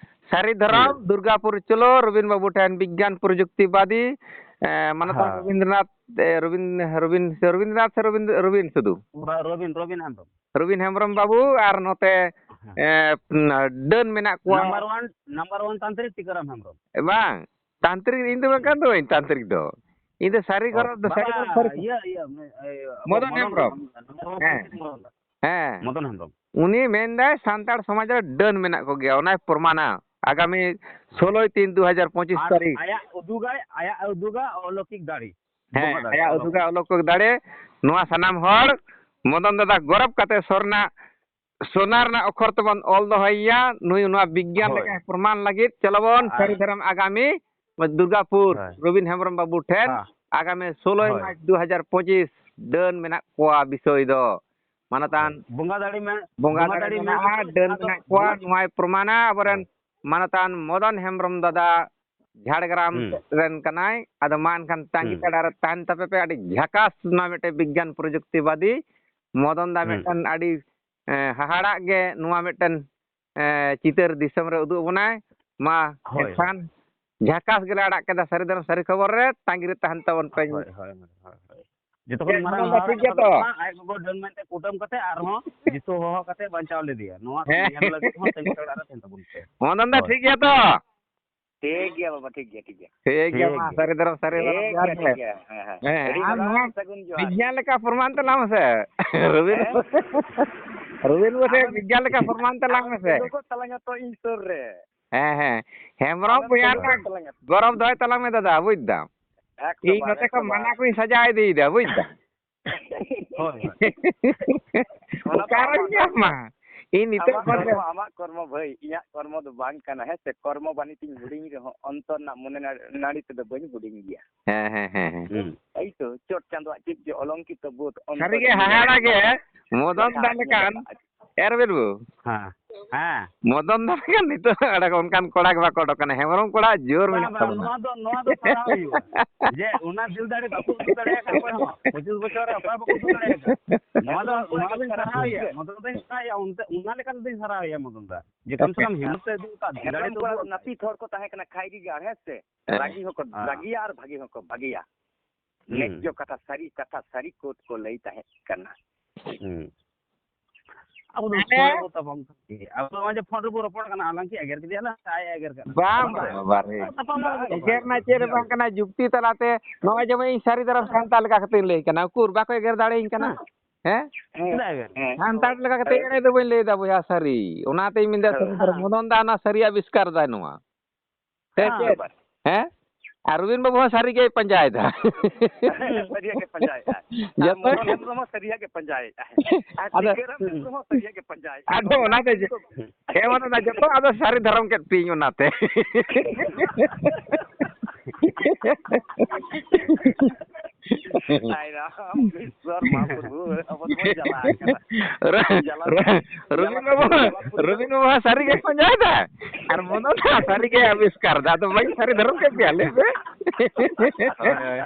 ᱥᱟᱹᱨᱤ ᱫᱷᱚᱨᱚᱢ, ᱦᱩᱸ᱾ ᱫᱩᱨᱜᱟᱯᱩᱨ ᱪᱚᱞᱚ, ᱨᱚᱵᱤᱱ ᱵᱟᱹᱵᱩ ᱴᱷᱮᱱ, ᱵᱤᱜᱽᱜᱟᱱ ᱯᱨᱚᱡᱩᱠᱛᱤᱵᱟᱫᱤ, ᱮ, ᱢᱟᱱᱚᱛᱟᱱ ᱦᱮᱸ᱾ ᱨᱚᱵᱤᱱᱫᱨᱚᱱᱟᱛᱷ, ᱮ, ᱨᱚᱵᱤᱱ-, ᱨᱚᱵᱤᱱ-, ᱥᱮ ᱨᱚᱵᱤᱱᱫᱨᱚᱱᱟᱛᱷ ᱥᱮ ᱨᱚᱵᱤᱱ-, ᱨᱚᱵᱤᱱ ᱥᱩᱫᱷᱩ? ᱨᱚ-, ᱨᱚᱵᱤᱱ, ᱨᱚᱵᱤᱱ ᱦᱮᱢᱵᱨᱚᱢ᱾ ᱨᱚᱵᱤᱱ ᱦᱮᱢᱵᱨᱚᱢ ᱵᱟᱹᱵᱩ ᱟᱨ ᱱᱚᱛᱮ, ᱦᱮᱸ᱾ ᱮ, ᱰᱟᱹᱱ ᱢᱮᱱᱟᱜ ᱠᱚᱣᱟ᱾ Number one, number one ᱛᱟᱱᱛᱨᱤᱠ Tikaram Hembrom. ᱮ, ᱵᱟᱝ, ᱛᱟᱱᱛᱨᱤᱠ ᱤᱧ ᱫᱚ ᱵᱟᱝ ᱠᱟᱱ ᱫᱩᱧ ᱛᱟᱱᱛᱨᱤᱠ ᱫᱚ᱾ ᱤᱧ ᱫᱚ ᱥᱟᱹᱨᱤ ᱚ, ᱜᱷᱚᱨᱚ-, ᱥᱟᱹᱨᱤ ᱵᱟᱵᱟ, ᱜᱷᱚᱨᱚ-, ᱥᱟᱹᱨᱤ ᱜᱷᱚᱨᱚ-, ᱤᱭᱟᱹ, ᱤᱭᱟᱹ, ᱢᱮ-, ᱮ, ᱟᱵᱚ ᱢᱚᱫᱚᱱ ᱢᱚᱫᱚᱱ ᱦᱮᱢᱵᱨᱚᱢ᱾ ᱦᱮᱢᱵᱨᱚᱢ, ᱢᱚᱫᱚᱱ ᱦᱮᱸ᱾ ᱦᱮᱢᱵᱨᱚᱢ᱾ ᱦᱮᱸ᱾ ᱢᱚᱫᱚᱱ ᱦᱮᱢᱵᱨᱚᱢ᱾ ᱩᱱᱤ ᱢᱮᱱᱫᱟᱭ ᱥᱟᱱᱛᱟᱲ ᱥᱚᱢᱟᱡᱽ ᱨᱮ ᱰᱟᱹᱱ ᱢᱮᱱᱟᱜ ᱠᱚᱜᱮᱭᱟ, ᱚᱱᱟᱭ ᱯᱨᱚᱢᱟᱱᱟ᱾ ᱟᱜᱟᱢᱤ ᱦᱮᱸ᱾ ᱥᱳᱞᱳᱭ ᱛᱤᱱ ᱫᱩ ᱦᱟᱡᱟᱨ ᱯᱚᱸᱪᱤᱥ ᱟᱨ ᱛᱟᱹᱨᱤᱠᱷ᱾ ᱟᱭᱟᱜ ᱩᱫᱩᱜᱟᱭ, ᱟᱭᱟᱜ ᱩᱫᱩᱜᱟ ᱚᱞᱚᱠᱤᱠ ᱫᱟᱲᱮ᱾ ᱦᱮᱸ, ᱵᱚᱸᱜᱟ ᱫᱟᱲᱮ, ᱟᱭᱟᱜ ᱚᱞᱚᱠᱤᱠ᱾ ᱩᱫᱩᱜᱟ ᱚᱞᱚᱠᱤᱠ ᱫᱟᱲᱮ᱾ ᱱᱚᱣᱟ ᱥᱟᱱᱟᱢ ᱦᱚᱲ ᱢᱚᱫᱚᱱ ᱫᱟᱫᱟ ᱜᱚᱨᱚᱵ ᱠᱟᱛᱮ ᱥᱚᱨᱱᱟ ᱥᱚᱱᱟ ᱨᱮᱱᱟᱜ ᱚᱠᱷᱚᱨ ᱛᱮᱵᱚᱱ ᱚᱞ ᱫᱚᱦᱚᱭᱮᱭᱟ᱾ ᱱᱩᱭ ᱱᱚᱣᱟ ᱵᱤᱜᱽᱜᱟᱱ ᱦᱳᱭ᱾ ᱞᱮᱠᱟᱭ ᱯᱨᱚᱢᱟᱱ ᱞᱟᱹᱜᱤᱫ ᱪᱚᱞᱚ ᱵᱚᱱ ᱟᱨ ᱥᱟᱹᱨᱤ ᱫᱷᱚᱨᱚᱢ ᱟᱜᱟᱢᱤ ᱫᱩᱨᱜᱟᱯᱩᱨ ᱦᱳᱭ᱾ ᱨᱚᱵᱤᱱ ᱦᱮᱢᱵᱨᱚᱢ ᱵᱟᱹᱵᱩ ᱴᱷᱮᱱ ᱦᱮᱸ᱾ ᱟᱜᱟᱢᱤ ᱥᱳᱞᱳᱭ ᱦᱳᱭ᱾ ᱢᱟᱨᱪ ᱫᱩ ᱦᱟᱡᱟᱨ ᱯᱚᱸᱪᱤᱥ ᱰᱟᱹᱱ ᱢᱮᱱᱟᱜ ᱠᱚᱣᱟ ᱵᱤᱥᱚᱭ ᱫᱚ ᱢᱟᱱᱚᱛᱟᱱ ᱦᱳᱭ᱾ ᱵᱚᱸᱜᱟ ᱫᱟᱲᱮ ᱢᱮ-, ᱵᱚᱸᱜᱟ ᱵᱚᱸᱜᱟ ᱫᱟᱲᱮ ᱫᱟᱲᱮ ᱢᱮᱱᱟᱜ ᱢᱮᱱᱟᱜᱼᱟ, ᱠᱚᱣᱟ, ᱰᱟᱹᱱ ᱟᱫᱚ ᱢᱮᱱᱟᱜ ᱠᱚᱣᱟ, ᱵᱚᱸᱜᱟ ᱱᱚᱣᱟᱭ ᱯᱨᱚᱢᱟᱱᱟ ᱟᱵᱚᱨᱮᱱ ᱦᱳᱭ᱾ ᱢᱟᱱᱚᱛᱟᱱ ᱢᱚᱫᱚᱱ ᱦᱮᱢᱵᱨᱚᱢ ᱫᱟᱫᱟ ᱡᱷᱟᱲᱜᱨᱟᱢ ᱦᱩᱸ᱾ ᱨᱮᱱ ᱠᱟᱱᱟᱭ᱾ ᱟᱫᱚ ᱢᱟ ᱮᱱᱠᱷᱟᱱ ᱛᱟᱺᱜᱤ ᱦᱩᱸ᱾ ᱛᱟᱲᱟ ᱨᱮ ᱛᱟᱦᱮᱱ ᱛᱟᱯᱮ ᱯᱮ᱾ ᱟᱹᱰᱤ ᱡᱷᱟᱠᱟᱥ ᱱᱚᱣᱟ ᱢᱤᱫᱴᱮᱱ ᱵᱤᱜᱽᱜᱟᱱ ᱯᱨᱚᱡᱩᱠᱛᱤᱵᱟᱫᱤ ᱢᱚᱫᱚᱱ ᱫᱟ ᱦᱩᱸ᱾ ᱢᱤᱫᱴᱮᱱ ᱟᱹᱰᱤ ᱮᱸ, ᱦᱟᱦᱟᱲᱟᱜ ᱜᱮ ᱱᱚᱣᱟ ᱢᱤᱫᱴᱮᱱ, ᱮᱸ, ᱪᱤᱛᱟᱹᱨ ᱫᱤᱥᱚᱢ ᱨᱮ ᱩᱫᱩᱜ ᱟᱵᱚᱱᱟᱭ᱾ ᱢᱟ ᱦᱳᱭ, ᱮᱱᱠᱷᱟᱱ ᱦᱳᱭ᱾ ᱡᱷᱟᱠᱟᱥ ᱜᱮᱞᱮ ᱟᱲᱟᱜ ᱠᱮᱫᱟ ᱥᱟᱹᱨᱤ ᱫᱷᱚᱨᱚᱢ ᱥᱟᱹᱨᱤ ᱠᱷᱚᱵᱚᱨ ᱨᱮ, ᱛᱟᱺᱜᱤ ᱨᱮ ᱛᱟᱦᱮᱱ ᱛᱟᱵᱚᱱ ᱯᱮ᱾ ᱦᱳᱭ, ᱦᱳᱭ, ᱦᱳᱭ, ᱦᱳᱭ᱾ ᱡᱚᱛᱚ ᱠᱷᱚᱱ ᱦᱮᱸ, ᱢᱟᱨᱟᱝ ᱢᱚᱫᱚᱱ ᱫᱟ ᱦᱟᱦᱟᱲᱟᱜ ᱴᱷᱤᱠ ᱜᱮᱭᱟ ᱠᱟᱛᱷᱟ ᱫᱚ ᱛᱚ? ᱠᱟᱱᱟ, ᱟᱡ ᱜᱚᱜᱚ ᱰᱟᱹᱱ ᱢᱮᱱᱛᱮ ᱠᱩᱴᱟᱹᱢ ᱠᱟᱛᱮ ᱟᱨᱦᱚᱸ ᱡᱤᱥᱩ ᱦᱚᱦᱚ ᱠᱟᱛᱮ ᱵᱟᱧᱪᱟᱣ ᱞᱮᱫᱮᱭᱟ᱾ ᱱᱚᱣᱟ ᱦᱮᱸ᱾ ᱧᱮᱞ ᱞᱟᱹᱜᱤᱫ ᱦᱚᱸ ᱛᱟᱺᱜᱤ ᱛᱟᱲᱟᱜ ᱨᱮ ᱛᱟᱦᱮᱱ ᱛᱟᱵᱚᱱ ᱯᱮ᱾ ᱢᱚᱫᱚᱱ ᱫᱟ ᱦᱳᱭ᱾ ᱴᱷᱤᱠ ᱜᱮᱭᱟ ᱛᱚ? ᱴᱷᱤᱠ ᱜᱮᱭᱟ ᱵᱟᱵᱟ, ᱴᱷᱤᱠ ᱜᱮᱭᱟ, ᱴᱷᱤᱠ ᱜᱮᱭᱟ᱾ ᱴᱷᱤᱠ ᱜᱮᱭᱟ, ᱢᱟ, ᱴᱷᱤᱠ ᱜᱮᱭᱟ᱾ ᱥᱟᱹᱨᱤ ᱫᱷᱚᱨᱚᱢ ᱥᱟᱹᱨᱤ ᱴᱷᱤᱠ ᱵᱟᱞᱟ ᱜᱮᱭᱟ, ᱡᱚᱦᱟᱨ ᱴᱷᱤᱠ ᱜᱮ᱾ ᱜᱮᱭᱟ᱾ ᱦᱮᱸ, ᱦᱮᱸ᱾ ᱦᱮᱸ, ᱟᱹᱰᱤ ᱟᱨ ᱥᱟᱨᱦᱟᱣ, ᱱᱚᱣᱟ ᱥᱟᱹᱜᱩᱱ ᱡᱚᱦᱟᱨ᱾ ᱵᱤᱜᱽᱜᱟᱱ ᱞᱮᱠᱟ ᱯᱨᱚᱢᱟᱱ ᱛᱟᱞᱟᱝ ᱢᱮᱥᱮ᱾ ᱨᱚᱵᱤᱱ, ᱦᱮᱸ? ᱨᱚᱵᱤᱱ ᱵᱚᱥᱮ ᱟᱢᱮᱢ, ᱵᱤᱜᱽᱜᱟᱱ ᱞᱮᱠᱟ ᱯᱨᱚᱢᱟᱱ ᱛᱟᱞᱟᱝ ᱟᱢᱮᱢ ᱢᱮᱥᱮ᱾ ᱛᱤᱸᱜᱩ ᱠᱚᱜ ᱛᱟᱞᱟᱝᱟ ᱛᱚ ᱤᱧ ᱥᱩᱨ ᱨᱮ᱾ ᱦᱮᱸ, ᱦᱮᱸ᱾ ᱦᱮᱢᱵᱨᱚᱢ ᱟᱢᱮᱢ ᱵᱚᱭᱦᱟ ᱛᱤᱸᱜᱩ ᱨᱮᱱᱟᱜ ᱠᱚᱜ ᱛᱟᱞᱟᱝᱟ ᱛᱚ᱾ ᱜᱚᱨᱚᱵᱽ ᱫᱚᱦᱚᱭ ᱛᱟᱞᱟᱝ ᱢᱮ ᱫᱟᱫᱟ, ᱵᱩᱡᱽ ᱫᱟᱢ᱾ ᱮᱠᱥᱚ ᱤᱧ ᱵᱟᱨ, ᱱᱚᱛᱮ ᱮᱠᱥᱚ ᱠᱷᱚᱱ ᱵᱟᱨ᱾ ᱢᱟᱱᱟ ᱠᱚᱧ ᱥᱟᱡᱟᱣ ᱤᱫᱤᱭᱮᱫᱟ, ᱵᱩᱡᱽ ᱫᱟᱢ᱾ ᱦᱳᱭ, ᱦᱳᱭ᱾ ᱚᱱᱟ ᱫᱚ ᱚᱠᱟᱨᱮᱢ ᱟᱢᱟᱜ ᱧᱟᱢᱟ? ᱫᱟᱭᱤᱛᱛᱚ᱾ ᱤᱧ ᱱᱤᱛᱚᱜ ᱟᱢᱟᱜ ᱠᱷᱚᱱ ᱜᱮ ᱠᱚᱨᱢᱚ, ᱟᱢᱟᱜ ᱠᱚᱨᱢᱚ ᱵᱷᱟᱹᱭ, ᱤᱧᱟᱹᱜ ᱠᱚᱨᱢᱚ ᱫᱚ ᱵᱟᱝ ᱠᱟᱱᱟ, ᱦᱮᱸ ᱥᱮ? ᱠᱚᱨᱢᱚ ᱵᱟᱹᱱᱤᱡ ᱛᱤᱧ ᱦᱩᱰᱤᱧ ᱨᱮᱦᱚᱸ, ᱚᱱᱛᱚᱨ ᱨᱮᱱᱟᱜ ᱢᱚᱱᱮ ᱱᱟ-, ᱱᱟᱹᱲᱤ ᱛᱮᱫᱚ ᱵᱟᱹᱧ ᱦᱩᱰᱤᱧ ᱜᱮᱭᱟ᱾ ᱦᱮᱸ, ᱦᱮᱸ, ᱦᱮᱸ, ᱦᱮᱸ᱾ ᱦᱩᱸ᱾ ᱮᱭ ᱛᱚ, ᱪᱚᱴ ᱪᱟᱸᱫᱳᱣᱟᱜ ᱪᱮᱫ ᱡᱮ ᱚᱞᱚᱝᱠᱤᱛᱚ ᱵᱳᱫᱷ, ᱚᱱᱛᱚᱨ ᱥᱟᱹᱨᱤᱜᱮ ᱨᱮ ᱦᱟᱦᱟᱲᱟ ᱜᱮ, ᱢᱚᱫᱚᱱ ᱠᱟᱛᱷᱟ ᱫᱟ ᱟᱸᱡᱚᱢ ᱞᱮᱠᱟᱱ᱾ ᱟᱠᱟᱫᱼᱟ᱾ ᱮ ᱨᱚᱵᱤᱱ ᱵᱟᱹᱵᱩ᱾ ᱦᱮᱸ, ᱦᱮᱸ᱾ ᱢᱚᱫᱚᱱ ᱫᱟ ᱞᱮᱠᱟᱱ ᱱᱤᱛᱚᱜ ᱚᱱᱠᱟᱱ ᱠᱚᱲᱟ ᱜᱮ ᱵᱟᱠᱚ ᱚᱰᱚᱠ ᱠᱟᱱᱟ᱾ ᱦᱮᱢᱵᱨᱚᱢ ᱠᱚᱲᱟ ᱡᱳᱨ ᱵᱟᱝ, ᱢᱮᱱᱟᱜ ᱵᱟᱝ, ᱛᱟᱵᱚᱱᱟ᱾ ᱱᱚᱣᱟ ᱫᱚ, ᱱᱚᱣᱟ ᱫᱚ ᱥᱟᱨᱦᱟᱣ ᱦᱩᱭᱩᱜᱼᱟ᱾ ᱡᱮ ᱚᱱᱟ ᱫᱤᱞ ᱫᱟᱲᱮ ᱵᱟᱠᱚ ᱩᱫᱩᱜ ᱫᱟᱲᱮᱭᱟᱜ ᱠᱟᱱᱟ ᱚᱠᱚᱭ ᱦᱚᱸ᱾ ᱯᱚᱸᱪᱤᱥ ᱵᱚᱪᱷᱚᱨ ᱨᱮ ᱚᱠᱚᱭ ᱦᱚᱸ ᱵᱟᱠᱚ ᱩᱫᱩᱜ ᱫᱟᱲᱮᱭᱟᱜ ᱠᱟᱱᱟ᱾ ᱱᱚᱣᱟ ᱫᱚ, ᱱᱚᱣᱟ ᱫᱚᱧ ᱥᱟᱨᱦᱟᱣᱮᱭᱟ, ᱢᱚᱫᱚᱱ ᱫᱚᱧ ᱥᱟᱨᱦᱟᱣᱮᱭᱟ᱾ ᱚᱱᱛᱮ, ᱚᱱᱟ ᱞᱮᱠᱟ ᱛᱮᱫᱚᱧ ᱥᱟᱨᱦᱟᱣᱮᱭᱟ ᱢᱚᱫᱚᱱ ᱫᱟ᱾ ᱡᱮ ᱠᱚᱢ ᱥᱮ ᱠᱚᱢ ᱦᱤᱢᱢᱚᱛ ᱛᱮ ᱩᱫᱩᱜ ᱟᱠᱟᱫ, ᱫᱤᱞ ᱫᱟᱲᱮ ᱦᱮᱢᱵᱨᱚᱢ ᱛᱮ ᱠᱚᱲᱟ ᱩᱫᱩᱜ ᱫᱚ ᱟᱠᱟᱫ᱾ ᱱᱟᱹᱯᱤᱛ ᱦᱚᱲ ᱠᱚ ᱛᱟᱦᱮᱸ ᱠᱟᱱᱟ, ᱠᱷᱟᱭᱨᱤ ᱜᱟᱲ, ᱦᱮᱸ ᱥᱮ? ᱦᱮᱸ᱾ ᱵᱷᱟᱹᱜᱤ ᱦᱚᱸᱠᱚ ᱦᱮᱸ᱾ ᱵᱷᱟᱹᱜᱤᱭᱟ ᱟᱨ ᱵᱷᱟᱹᱜᱤ ᱦᱚᱸᱠᱚ ᱵᱷᱟᱹᱜᱤᱭᱟ᱾ ᱦᱩᱸ᱾ ᱱᱮᱡᱡᱚ ᱠᱟᱛᱷᱟ, ᱥᱟᱹᱨᱤ ᱠᱟᱛᱷᱟ, ᱥᱟᱹᱨᱤ ᱠᱳᱰ ᱠᱚ ᱞᱟᱹᱭ ᱛᱟᱦᱮᱸ ᱠᱟᱱᱟ᱾ ᱦᱩᱸ᱾ ᱟᱵᱚ ᱫᱚ ᱟᱞᱮ ᱯᱷᱳᱱ ᱨᱮᱵᱚ ᱛᱟᱯᱟᱢ ᱠᱟᱱᱟ᱾ ᱟᱵᱚ ᱫᱚ ᱱᱚᱜᱼᱚᱭ ᱡᱮ ᱯᱷᱳᱱ ᱨᱮᱵᱚ ᱨᱚᱯᱚᱲ ᱠᱟᱱᱟ, ᱟᱞᱟᱝ ᱠᱤ ᱮᱜᱮᱨ ᱠᱮᱫᱮᱭᱟ ᱞᱟᱝ? ᱟᱡ ᱮ ᱮᱜᱮᱨ ᱠᱟᱱᱟ᱾ ᱵᱟᱝ, ᱵᱟᱝ, ᱵᱟᱝ, ᱵᱟᱝ᱾ ᱛᱟᱯᱟᱢ ᱞᱟᱝ ᱮᱜᱮᱨ ᱮᱜᱮᱨ ᱨᱮᱱᱟᱜ ᱪᱮᱫ ᱦᱚᱸ ᱵᱟᱝ ᱠᱟᱱᱟ, ᱡᱩᱠᱛᱤ ᱛᱟᱞᱟᱛᱮ ᱱᱚᱜᱼᱚᱭ ᱡᱮᱢᱚᱱ ᱤᱧ ᱥᱟᱹᱨᱤ ᱫᱷᱚᱨᱚᱢ ᱥᱟᱱᱛᱟᱲ ᱞᱮᱠᱟ ᱠᱟᱛᱮᱧ ᱞᱟᱹᱭ ᱠᱟᱱᱟ, ᱩᱠᱩᱨ ᱵᱟᱠᱚ ᱮᱜᱮᱨ ᱫᱟᱲᱮᱭᱟᱹᱧ ᱠᱟᱱᱟ᱾ ᱦᱮᱸ? ᱪᱮᱫᱟᱜ ᱮᱜᱮᱨ? ᱦᱮᱸ᱾ ᱥᱟᱱᱛᱟᱲ ᱞᱮᱠᱟ ᱠᱟᱛᱮ ᱮᱲᱮ ᱫᱚ ᱵᱟᱹᱧ ᱞᱟᱹᱭ ᱮᱫᱟ ᱵᱚᱭᱦᱟ, ᱥᱟᱹᱨᱤ᱾ ᱚᱱᱟᱛᱮᱧ ᱢᱮᱱᱫᱟ ᱦᱮᱸ᱾ ᱥᱟᱹᱨᱤ ᱫᱷᱚᱨᱚᱢ ᱢᱚᱫᱚᱱ ᱫᱟ ᱚᱱᱟ ᱥᱟᱹᱨᱤ ᱟᱵᱤᱥᱠᱟᱨ ᱫᱟᱭ ᱱᱚᱣᱟ᱾ ᱥᱮ ᱦᱮᱸ᱾ ᱪᱮᱫ? ᱦᱮᱸ? ᱟᱨ ᱨᱚᱵᱤᱱ ᱵᱟᱹᱵᱩ ᱦᱚᱸ ᱥᱟᱹᱨᱤ ᱜᱮᱭ ᱯᱟᱸᱡᱟᱭᱮᱫᱟ᱾ ᱥᱟᱹᱨᱤᱭᱟᱜ ᱜᱮ ᱯᱟᱸᱡᱟᱭᱮᱫᱼᱟ᱾ ᱟᱨ ᱡᱚᱛᱚ ᱢᱚᱫᱚᱱ ᱦᱮᱢᱵᱨᱚᱢ ᱦᱚᱸ ᱥᱟᱹᱨᱤᱭᱟᱜ ᱜᱮ ᱯᱟᱸᱡᱟᱭᱮᱫᱼᱟ᱾ ᱟᱨ ᱟᱫᱚ, ᱴᱤᱠᱟᱹᱨᱟᱢ ᱦᱮᱢᱵᱨᱚᱢ ᱦᱚᱸ ᱥᱟᱹᱨᱤᱭᱟᱜ ᱜᱮ ᱯᱟᱸᱡᱟᱭᱮᱫᱼᱟ᱾ ᱟᱫᱚ ᱚᱱᱟ ᱫᱚ ᱡᱚ-, ᱦᱮᱸ, ᱢᱟᱱᱮ ᱚᱱᱟ ᱡᱚᱛᱚ ᱟᱫᱚ ᱥᱟᱹᱨᱤ ᱫᱷᱚᱨᱚᱢ ᱠᱮᱫ ᱯᱮᱭᱟᱹᱧ ᱚᱱᱟᱛᱮ᱾ ᱦᱟᱭ ᱨᱟᱢ, ᱤᱥᱣᱚᱨ ᱢᱟᱦᱟᱯᱨᱚᱵᱷᱩ, ᱟᱵᱚ ᱫᱚᱵᱚᱱ ᱡᱟᱞᱟ ᱟᱠᱟᱱᱟ᱾ ᱨᱚ-, ᱡᱟᱞᱟ ᱨᱚ-, ᱨᱚᱵᱤᱱ ᱡᱟᱞᱟ ᱵᱟᱹᱵᱩ, ᱡᱟᱞᱟ ᱯᱩᱨᱟᱹ ᱨᱚᱵᱤᱱ ᱵᱟᱹᱵᱩ ᱦᱚᱸ ᱥᱟᱹᱨᱤ ᱜᱮ ᱯᱟᱸᱡᱟᱭᱮᱫᱟ᱾ ᱟᱨ ᱢᱚᱱᱚ ᱫᱚ ᱥᱟᱹᱨᱤ ᱜᱮ ᱟᱵᱤᱥᱠᱟᱨ ᱫᱟ, ᱟᱫᱚ ᱵᱟᱹᱧ ᱥᱟᱹᱨᱤ ᱫᱷᱚᱨᱚᱢ ᱠᱮᱫ ᱯᱮᱭᱟ, ᱞᱟᱹᱭ ᱯᱮ᱾ ᱦᱳᱭ, ᱦᱳᱭ᱾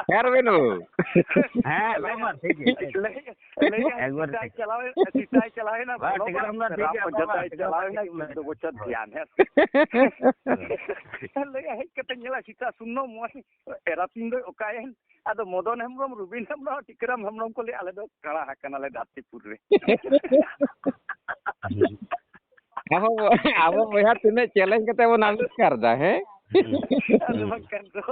ᱦᱮᱸ, ᱨᱚᱵᱤᱱ ᱵᱟᱹᱵᱩ᱾ ᱦᱮᱸ, ᱞᱟᱹᱭ ᱢᱟ, ᱴᱷᱤᱠ ᱜᱮ, ᱴᱷᱤᱠ᱾ ᱞᱟᱹᱭ, ᱞᱟᱹᱭ, ᱮᱠᱵᱟᱨ ᱥᱮᱛᱟᱭ ᱴᱷᱤᱠ᱾ ᱪᱟᱞᱟᱣ ᱮᱱ, ᱥᱮᱛᱟᱭ ᱪᱟᱞᱟᱣ ᱮᱱᱟ, ᱵᱟᱝ, ᱵᱚᱞᱚ ᱴᱷᱤᱠ ᱜᱮᱭᱟ, ᱵᱟᱝ, ᱚᱱᱟ ᱴᱷᱤᱠ ᱨᱟᱢ ᱜᱮᱭᱟ, ᱚᱡᱳᱫᱽᱫᱷᱟᱭ ᱴᱷᱤᱠ ᱜᱮᱭᱟ, ᱪᱟᱞᱟᱣ ᱮᱱᱟ, ᱴᱷᱤᱠ ᱜᱮᱭᱟ᱾ ᱪᱳᱫᱫᱳ ᱵᱚᱪᱷᱚᱨ ᱫᱷᱮᱭᱟᱱ, ᱦᱮᱸ᱾ ᱞᱟᱹᱭᱟ, ᱦᱮᱡ ᱠᱟᱛᱮ ᱧᱮᱞᱟ, ᱥᱮᱛᱟ ᱥᱩᱱᱱᱚ ᱢᱚᱭ, ᱮᱨᱟ ᱛᱤᱧ ᱫᱚᱭ ᱚᱠᱟᱭᱮᱱ? ᱟᱫᱚ ᱢᱚᱫᱚᱱ ᱦᱮᱢᱵᱨᱚᱢ, ᱨᱚᱵᱤᱱ ᱦᱮᱢᱵᱨᱚᱢ, ᱴᱤᱠᱟᱹᱨᱟᱢ ᱦᱮᱢᱵᱨᱚᱢ ᱠᱚ ᱞᱟᱹᱭᱟ, "ᱟᱞᱮ ᱫᱚ ᱠᱟᱬᱟ ᱟᱠᱟᱱᱟᱞᱮ ᱫᱷᱟᱹᱨᱛᱤᱯᱩᱨ ᱨᱮ᱾" ᱟᱵᱚ, ᱟᱵᱚ ᱵᱚᱭᱦᱟ ᱛᱤᱱᱟᱹᱜ challenge ᱠᱟᱛᱮ ᱵᱚᱱ ᱟᱵᱤᱥᱠᱟᱨ ᱫᱟ, ᱦᱮᱸ? ᱟᱫᱚ ᱵᱟᱝᱠᱷᱟᱱ ᱫᱚ,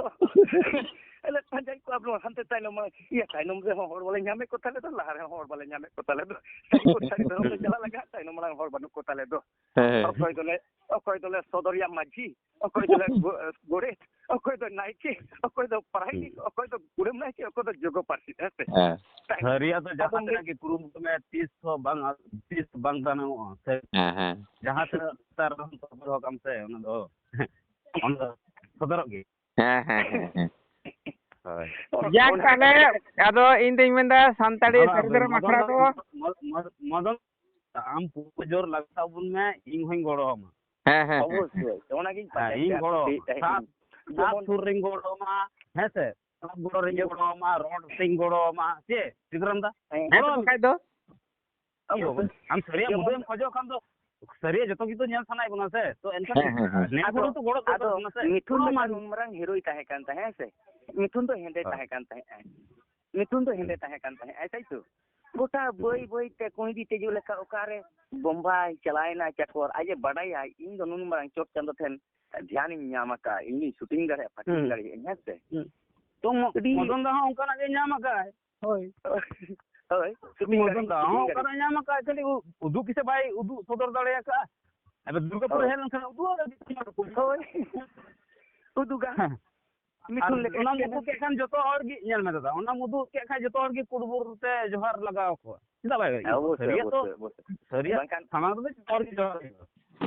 ᱟᱞᱮ ᱯᱟᱸᱡᱟᱭᱮᱫ ᱠᱚᱣᱟ ᱵᱚᱱ ᱦᱟᱱᱛᱮ ᱛᱟᱭᱱᱚᱢ ᱢᱟᱲᱟᱝ᱾ ᱤᱭᱟᱹ, ᱛᱟᱭᱱᱚᱢ ᱨᱮᱦᱚᱸ ᱦᱚᱲ ᱵᱟᱞᱮ ᱧᱟᱢᱮᱫ ᱠᱚ ᱛᱟᱞᱮ ᱫᱚ, ᱞᱟᱦᱟ ᱨᱮᱦᱚᱸ ᱦᱚᱲ ᱵᱟᱞᱮ ᱧᱟᱢᱮᱫ ᱠᱚ ᱛᱟᱞᱮ ᱫᱚ᱾ ᱥᱟᱹᱨᱤ ᱠᱚ ᱥᱟᱹᱨᱤ ᱫᱷᱚᱨᱚᱢ ᱞᱮ ᱪᱟᱞᱟᱜ ᱞᱟᱜᱟᱜ, ᱛᱟᱭᱱᱚᱢ ᱢᱟᱲᱟᱝ ᱦᱚᱲ ᱵᱟᱹᱱᱩᱜ ᱠᱚ ᱛᱟᱞᱮ ᱫᱚ᱾ ᱦᱮᱸ, ᱦᱮᱸ᱾ ᱚᱠᱚᱭ ᱫᱚᱞᱮ, ᱚᱠᱚᱭ ᱫᱚᱞᱮ ᱥᱚᱫᱚᱨᱤᱭᱟ ᱢᱟᱹᱡᱷᱤ, ᱚᱠᱚᱭ ᱫᱚᱞᱮ ᱜᱚ-, ᱜᱚᱰᱮᱛ, ᱚᱠᱚᱭ ᱫᱚ ᱱᱟᱭᱠᱮ, ᱚᱠᱚᱭ ᱫᱚ ᱯᱟᱨᱟᱱᱤᱠ, ᱦᱩᱸ᱾ ᱚᱠᱚᱭ ᱫᱚ ᱠᱩᱲᱟᱹᱢ ᱱᱟᱭᱠᱮ, ᱚᱠᱚᱭ ᱫᱚ ᱡᱚᱜᱚ ᱯᱟᱹᱨᱥᱤ, ᱦᱮᱸ ᱥᱮ? ᱦᱮᱸ᱾ ᱛᱟᱭ-, ᱥᱟᱹᱨᱤᱭᱟᱜ ᱫᱚ ᱟᱫᱚ ᱡᱟᱦᱟᱸ ᱛᱤᱱᱟᱹᱜ ᱢᱤᱫ ᱜᱮ ᱠᱩᱨᱩᱢᱩᱴᱩ ᱢᱮ, ᱛᱤᱥ ᱦᱚᱸ ᱵᱟᱝ, ᱛᱤᱥ ᱵᱟᱝ ᱛᱟᱭᱱᱚᱢᱚᱜᱼᱟ, ᱥᱮ? ᱦᱮᱸ, ᱦᱮᱸ᱾ ᱡᱟᱦᱟᱸ ᱛᱤᱱᱟᱹᱜ ᱥᱚᱫᱚᱨ ᱠᱟᱜ ᱟᱢ ᱥᱮ, ᱚᱱᱟ ᱫᱚ, ᱚᱱᱟ ᱫᱚ ᱥᱚᱫᱚᱨᱚᱜ ᱜᱮ᱾ ᱦᱮᱸ, ᱦᱮᱸ, ᱦᱮᱸ, ᱦᱮᱸ᱾ ᱦᱳᱭ᱾ ᱡᱟᱠ, ᱛᱟᱦᱞᱮ ᱟᱫᱚ ᱤᱧ ᱫᱩᱧ ᱢᱮᱱᱫᱟ ᱥᱟᱱᱛᱟᱲᱤ ᱟᱫᱚ ᱥᱟᱹᱨᱤ ᱫᱷᱚᱨᱚᱢ ᱢᱚᱫᱚᱱ ᱟᱠᱷᱲᱟ ᱫᱚ, ᱫᱚ ᱢᱚ-, ᱢᱚ-, ᱢᱚᱫᱚᱱ, ᱟᱢ ᱯᱩᱨᱟᱹ ᱡᱳᱨ ᱞᱟᱜᱟᱣ ᱛᱟᱵᱚᱱ ᱢᱮ, ᱤᱧ ᱦᱚᱧ ᱜᱚᱲᱚ ᱟᱢᱟ᱾ ᱦᱮᱸ, ᱦᱮᱸ, ᱦᱮᱸ, ᱦᱮᱸ᱾ ᱚᱵᱚᱥᱥᱳᱭ, ᱚᱱᱟᱜᱤᱧ ᱦᱮᱸ, ᱯᱟᱸᱡᱟᱭᱮᱫ ᱤᱧ ᱛᱟᱦᱮᱸᱫ, ᱜᱚᱲᱚ ᱟᱢᱟ᱾ ᱞᱟᱹᱭᱮᱫ ᱛᱟᱦᱮᱸᱫ ᱥᱟᱛ, ᱤᱧ᱾ ᱥᱟᱛ ᱡᱮᱢᱚᱱ ᱥᱩᱨ ᱨᱤᱧ ᱜᱚᱲᱚ ᱟᱢᱟ, ᱦᱮᱸ ᱥᱮ? ᱥᱟᱛ ᱜᱚᱲᱚ ᱨᱤᱧ ᱤᱭᱟᱹ᱾ ᱜᱚᱲᱚ ᱟᱢᱟ, ᱨᱚᱲ ᱛᱤᱧ ᱜᱚᱲᱚ ᱟᱢᱟ, ᱪᱮᱫ ᱴᱷᱤᱠᱟᱹᱨᱟᱢ ᱫᱟ? ᱦᱮᱸ, ᱦᱮᱸ ᱛᱚ, ᱜᱚᱲᱚ ᱟᱢᱟ᱾ ᱵᱟᱠᱷᱟᱡ ᱫᱚ᱾ ᱤᱭᱟᱹ, ᱟᱢ ᱥᱟᱹᱨᱤᱭᱟᱜ ᱡᱮᱢᱚᱱ ᱢᱩᱫᱟᱹᱭᱮᱢ ᱠᱷᱚᱡᱚᱜ ᱠᱷᱟᱱ ᱫᱚ, ᱥᱟᱹᱨᱤᱭᱟᱜ ᱡᱚᱛᱚ ᱜᱮᱛᱚ ᱧᱮᱞ ᱥᱟᱱᱟᱭᱮᱫ ᱵᱚᱱᱟ ᱥᱮ, ᱛᱚ ᱮᱱᱠᱷᱟᱱ ᱦᱮᱸ, ᱦᱮᱸ, ᱦᱮᱸ᱾ ᱱᱮ ᱦᱚᱲ ᱟᱫᱚ, ᱦᱚᱸᱛᱚ ᱜᱚᱲᱚ ᱫᱚᱨᱠᱟᱨ ᱟᱫᱚ ᱠᱟᱱᱟ ᱥᱮ᱾ ᱢᱤᱴᱷᱩᱱ ᱜᱚᱲᱚ ᱞᱮᱠᱟᱱ ᱢᱟᱱᱮ ᱩᱱ ᱢᱟᱨᱟᱝ ᱦᱤᱨᱳᱭ ᱛᱟᱦᱮᱸ ᱠᱟᱱ ᱛᱟᱦᱮᱸᱫ, ᱦᱮᱸ ᱥᱮ? ᱢᱤᱴᱷᱩᱱ ᱫᱚ ᱦᱮᱸᱫᱮ ᱦᱳᱭ᱾ ᱛᱟᱦᱮᱸ ᱠᱟᱱ ᱛᱟᱦᱮᱸᱫ, ᱢᱤᱴᱷᱩᱱ ᱫᱚ ᱦᱮᱸᱫᱮ ᱦᱩᱸ᱾ ᱛᱟᱦᱮᱸ ᱠᱟᱱ ᱛᱟᱦᱮᱸᱫ, ᱟᱭ ᱛᱟᱭ ᱛᱚ? ᱜᱚᱴᱟ ᱵᱟᱹᱭ ᱦᱩᱸ᱾ ᱵᱟᱹᱭ ᱛᱮ ᱠᱩᱸᱭᱰᱤ ᱛᱤᱡᱩ ᱞᱮᱠᱟ ᱚᱠᱟᱨᱮ ᱵᱳᱢᱵᱟᱭ ᱪᱟᱞᱟᱣᱮᱱᱟ ᱪᱟᱠᱚᱨ, ᱟᱡ ᱮ ᱵᱟᱰᱟᱭᱟ ᱤᱧ ᱫᱚ ᱱᱩᱱ ᱢᱟᱨᱟᱝ ᱪᱚᱴ ᱪᱟᱸᱫᱚ ᱴᱷᱮᱱ ᱫᱷᱮᱭᱟᱱᱤᱧ ᱧᱟᱢ ᱟᱠᱟᱫᱼᱟ, ᱤᱧ ᱫᱩᱧ ᱥᱩᱴᱤᱝ ᱫᱟᱲᱮᱭᱟᱜᱼᱟ, ᱯᱷᱟᱴᱤᱝ ᱦᱩᱸ᱾ ᱫᱟᱲᱮᱭᱟᱜᱼᱟ, ᱦᱮᱸ ᱥᱮ? ᱦᱩᱸ᱾ ᱛᱚ ᱢᱚ-, ᱟᱹᱰᱤ ᱢᱚᱫᱚᱱ ᱫᱟ ᱦᱚᱸ ᱚᱱᱠᱟᱱᱟᱜ ᱜᱮ ᱧᱟᱢ ᱟᱠᱟᱫᱼᱟᱭ᱾ ᱦᱳᱭ᱾ ᱦᱳᱭ, ᱥᱩᱴᱤᱝ ᱢᱚᱫᱚᱱ ᱫᱟᱲᱮᱭᱟᱜᱼᱟ, ᱫᱟ ᱦᱚᱸ ᱥᱩᱴᱤᱝ ᱚᱱᱠᱟᱱᱟᱜ ᱫᱟᱲᱮᱭᱟᱜᱼᱟ᱾ ᱧᱟᱢ ᱟᱠᱟᱫᱼᱟᱭ, ᱠᱷᱟᱹᱞᱤ ᱩ-, ᱩᱫᱩᱜ ᱜᱮᱥᱮ ᱵᱟᱭ ᱩᱫᱩᱜ ᱥᱚᱫᱚᱨ ᱫᱟᱲᱮ ᱟᱠᱟᱫᱼᱟ᱾ ᱟᱫᱚ ᱫᱩᱨᱜᱟᱹᱯᱩᱨ ᱦᱳᱭ᱾ ᱦᱮᱡ ᱞᱮᱱᱠᱷᱟᱱ ᱩᱫᱩᱜ ᱟᱫᱮ ᱜᱮ᱾ ᱦᱳᱭ᱾ ᱩᱫᱩᱜᱟ᱾ ᱦᱮᱸ᱾ ᱢᱤᱴᱷᱩᱱ ᱟᱨ ᱞᱮᱠᱟ ᱚᱱᱟᱢ ᱪᱮᱫ ᱩᱫᱩᱜ ᱠᱮᱫ ᱠᱷᱟᱱ ᱡᱚᱛᱚ ᱦᱚᱲ ᱜᱮ, ᱧᱮᱞ ᱢᱮ ᱫᱟᱫᱟ, ᱚᱱᱟᱢ ᱩᱫᱩᱜ ᱠᱮᱫ ᱠᱷᱟᱱ ᱡᱚᱛᱚ ᱦᱚᱲ ᱜᱮ ᱠᱩᱲᱵᱩᱲ ᱛᱮ ᱡᱚᱦᱟᱨ ᱞᱟᱜᱟᱣ ᱟᱠᱚᱣᱟ᱾ ᱪᱮᱫᱟᱜ ᱵᱟᱭ ᱦᱩᱭᱩᱜᱼᱟ? ᱚᱵᱚᱥᱥᱳᱭ, ᱥᱟᱹᱨᱤᱭᱟᱜ ᱛᱚ, ᱚᱵᱚᱥᱥᱳᱭ, ᱚᱵᱚᱥᱥᱳᱭ᱾ ᱥᱟᱹᱨᱤᱭᱟᱜ ᱵᱟᱝᱠᱷᱟᱱ ᱥᱟᱢᱟᱝ ᱨᱮᱫᱚ ᱡᱚᱛᱚ ᱦᱚᱲ ᱜᱮ ᱡᱚᱦᱟᱨ ᱦᱩᱭᱩᱜᱼᱟ᱾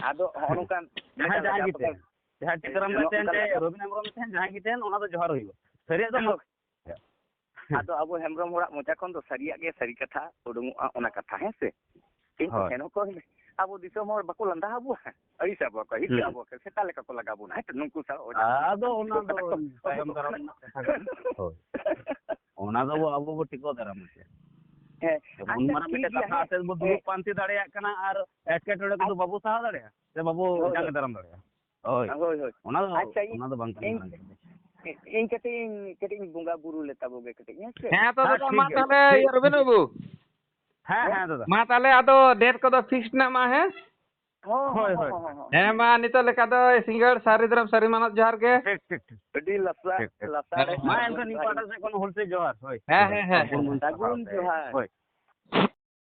ᱟᱫᱚ ᱦᱚᱸᱜᱼᱚ ᱱᱚᱝᱠᱟᱱ ᱡᱟᱦᱟᱸᱭ ᱢᱤᱫᱴᱟᱝ ᱡᱟᱦᱟᱸᱭ ᱜᱮ ᱡᱟᱦᱟᱸ ᱛᱟᱦᱮᱱ, ᱡᱟᱦᱟᱸᱭ ᱴᱤᱠᱟᱹᱨᱟᱢ ᱫᱟ ᱱᱚᱜᱼᱚ ᱛᱟᱦᱮᱱ, ᱱᱚᱝᱠᱟᱱ ᱪᱟᱦᱮ ᱠᱟᱛᱷᱟ᱾ ᱨᱚᱵᱤᱱ ᱦᱮᱢᱵᱨᱚᱢ ᱛᱟᱦᱮᱱ, ᱡᱟᱦᱟᱸᱭ ᱜᱮ ᱛᱟᱦᱮᱱ, ᱚᱱᱟ ᱫᱚ ᱡᱚᱦᱟᱨ ᱦᱩᱭᱩᱜᱼᱟ᱾ ᱥᱟᱹᱨᱤᱭᱟᱜ ᱫᱚ ᱦᱮᱸ᱾ ᱟᱫᱚ ᱟᱵᱚ ᱦᱮᱢᱵᱨᱚᱢ ᱦᱚᱲᱟᱜ ᱢᱚᱪᱟ ᱠᱷᱚᱱ ᱫᱚ ᱥᱟᱹᱨᱤᱭᱟᱜ ᱜᱮ ᱥᱟᱹᱨᱤ ᱠᱟᱛᱷᱟ ᱩᱰᱩᱝᱚᱜᱼᱟ, ᱚᱱᱟ ᱠᱟᱛᱷᱟ, ᱦᱮᱸ ᱥᱮ? ᱠᱤᱱᱛᱩ ᱦᱳᱭ᱾ ᱦᱮᱸ ᱦᱚᱸᱠᱚ, ᱟᱵᱚ ᱫᱤᱥᱚᱢ ᱦᱚᱲ ᱵᱟᱠᱚ ᱞᱟᱸᱫᱟ ᱟᱵᱚᱣᱟ, ᱟᱹᱲᱤᱥ ᱟᱵᱚᱣᱟ ᱠᱚ, ᱦᱤᱨᱠᱟᱹ ᱦᱩᱸ᱾ ᱟᱵᱚᱣᱟ ᱠᱚ, ᱥᱮᱛᱟ ᱞᱮᱠᱟ ᱠᱚ ᱞᱟᱜᱟ ᱵᱚᱱᱟ, ᱦᱮᱸ ᱥᱮ? ᱱᱩᱠᱩ ᱥᱟᱶ ᱚᱡᱷᱟ ᱠᱚ, ᱟᱫᱚ ᱚᱱᱟ ᱱᱩᱠᱩ ᱫᱚ ᱠᱟᱴᱟ ᱠᱚ᱾ ᱛᱟᱭᱚᱢ ᱫᱟᱨᱟᱢ ᱨᱮᱱᱟᱜ ᱠᱟᱛᱷᱟ ᱠᱟᱱᱟ᱾ ᱦᱳᱭ᱾ ᱚᱱᱟ ᱫᱚ ᱟᱵᱚ ᱵᱚ ᱴᱤᱠᱟᱹᱣ ᱫᱟᱨᱟᱢᱟ ᱥᱮ᱾ ᱦᱮᱸ, ᱡᱮᱢᱚᱱ ᱟᱪᱪᱷᱟ, ᱢᱟᱨᱟᱝ ᱴᱷᱤᱠ ᱢᱤᱫᱴᱮᱱ ᱜᱮᱭᱟ, ᱠᱟᱛᱷᱟ ᱦᱮᱸ, ᱟᱛᱮᱫ ᱵᱚ ᱦᱮᱸ᱾ ᱫᱩᱲᱩᱵ ᱯᱟᱱᱛᱮ ᱫᱟᱲᱮᱭᱟᱜ ᱠᱟᱱᱟ ᱟᱨ ᱮᱴᱠᱮᱴᱚᱬᱮ ᱠᱚᱫᱚ ᱟᱪ-, ᱵᱟᱵᱚ ᱥᱟᱦᱟ ᱫᱟᱲᱮᱭᱟᱜᱼᱟ, ᱥᱮ ᱵᱟᱵᱚ ᱦᱳᱭ, ᱦᱳᱭ᱾ ᱡᱟᱸᱜᱮ ᱫᱟᱨᱟᱢ ᱫᱟᱲᱮᱭᱟᱜᱼᱟ᱾ ᱦᱳᱭ᱾ ᱦᱳᱭ, ᱦᱳᱭ᱾ ᱚᱱᱟ ᱫᱚ, ᱟᱪᱪᱷᱟ, ᱤᱧ, ᱚᱱᱟ ᱫᱚ ᱵᱟᱝ ᱠᱟᱱᱟ ᱤᱧ, ᱢᱟᱨᱟᱝ ᱠᱟᱛᱷᱟ᱾ ᱤᱧ ᱠᱟᱹᱴᱤᱡ ᱤᱧ, ᱠᱟᱹᱴᱤᱡ ᱤᱧ ᱵᱚᱸᱜᱟ ᱵᱩᱨᱩ ᱞᱮ ᱛᱟᱵᱚ ᱜᱮ ᱠᱟᱹᱴᱤᱡ, ᱦᱮᱸ ᱥᱮ? ᱦᱮᱸ, ᱛᱚ ᱦᱮᱸ, ᱫᱟᱫᱟ, ᱴᱷᱤᱠ ᱢᱟ ᱜᱮᱭᱟ, ᱛᱟᱦᱞᱮ, ᱴᱷᱤᱠ᱾ ᱤᱭᱟᱹ, ᱨᱚᱵᱤᱱ ᱵᱟᱹᱵᱩ᱾ ᱦᱮᱸ, ᱦᱮᱸ, ᱫᱟᱫᱟ᱾ ᱢᱟ ᱛᱟᱦᱞᱮ, ᱟᱫᱚ date ᱠᱚᱫᱚ fixed ᱨᱮᱱᱟᱜ ᱢᱟ, ᱦᱮᱸ? ᱦᱚᱸ, ᱦᱳᱭ, ᱦᱚᱸ, ᱦᱳᱭ᱾ ᱦᱚᱸ, ᱦᱚᱸ, ᱦᱚᱸ᱾ ᱦᱮᱸ, ᱢᱟ ᱱᱤᱛᱚᱜ ᱞᱮᱠᱟ ᱫᱚ ᱥᱤᱸᱜᱟᱹᱲ ᱥᱟᱹᱨᱤ ᱫᱷᱚᱨᱚᱢ ᱥᱟᱹᱨᱤ ᱢᱟᱱᱚᱛ ᱡᱚᱦᱟᱨ ᱜᱮ᱾ ᱴᱷᱤᱠ, ᱴᱷᱤᱠ, ᱴᱷᱤᱠ᱾ ᱟᱹᱰᱤ ᱞᱟᱥᱟ-, ᱴᱷᱤᱠ, ᱴᱷᱤᱠ᱾ ᱞᱟᱥᱟᱲᱦᱮᱫ ᱢᱟ ᱮᱱᱠᱷᱟᱱ ᱤᱧ ᱯᱟᱦᱴᱟ ᱥᱮᱫ ᱠᱷᱚᱱ ᱦᱩᱞᱥᱟᱹᱭ ᱡᱚᱦᱟᱨ, ᱦᱳᱭ᱾ ᱦᱮᱸ, ᱦᱮᱸ, ᱦᱮᱸ, ᱦᱮᱸ᱾ ᱥᱟᱹᱜᱩᱱ ᱡᱚᱦᱟᱨ᱾ ᱦᱳᱭ᱾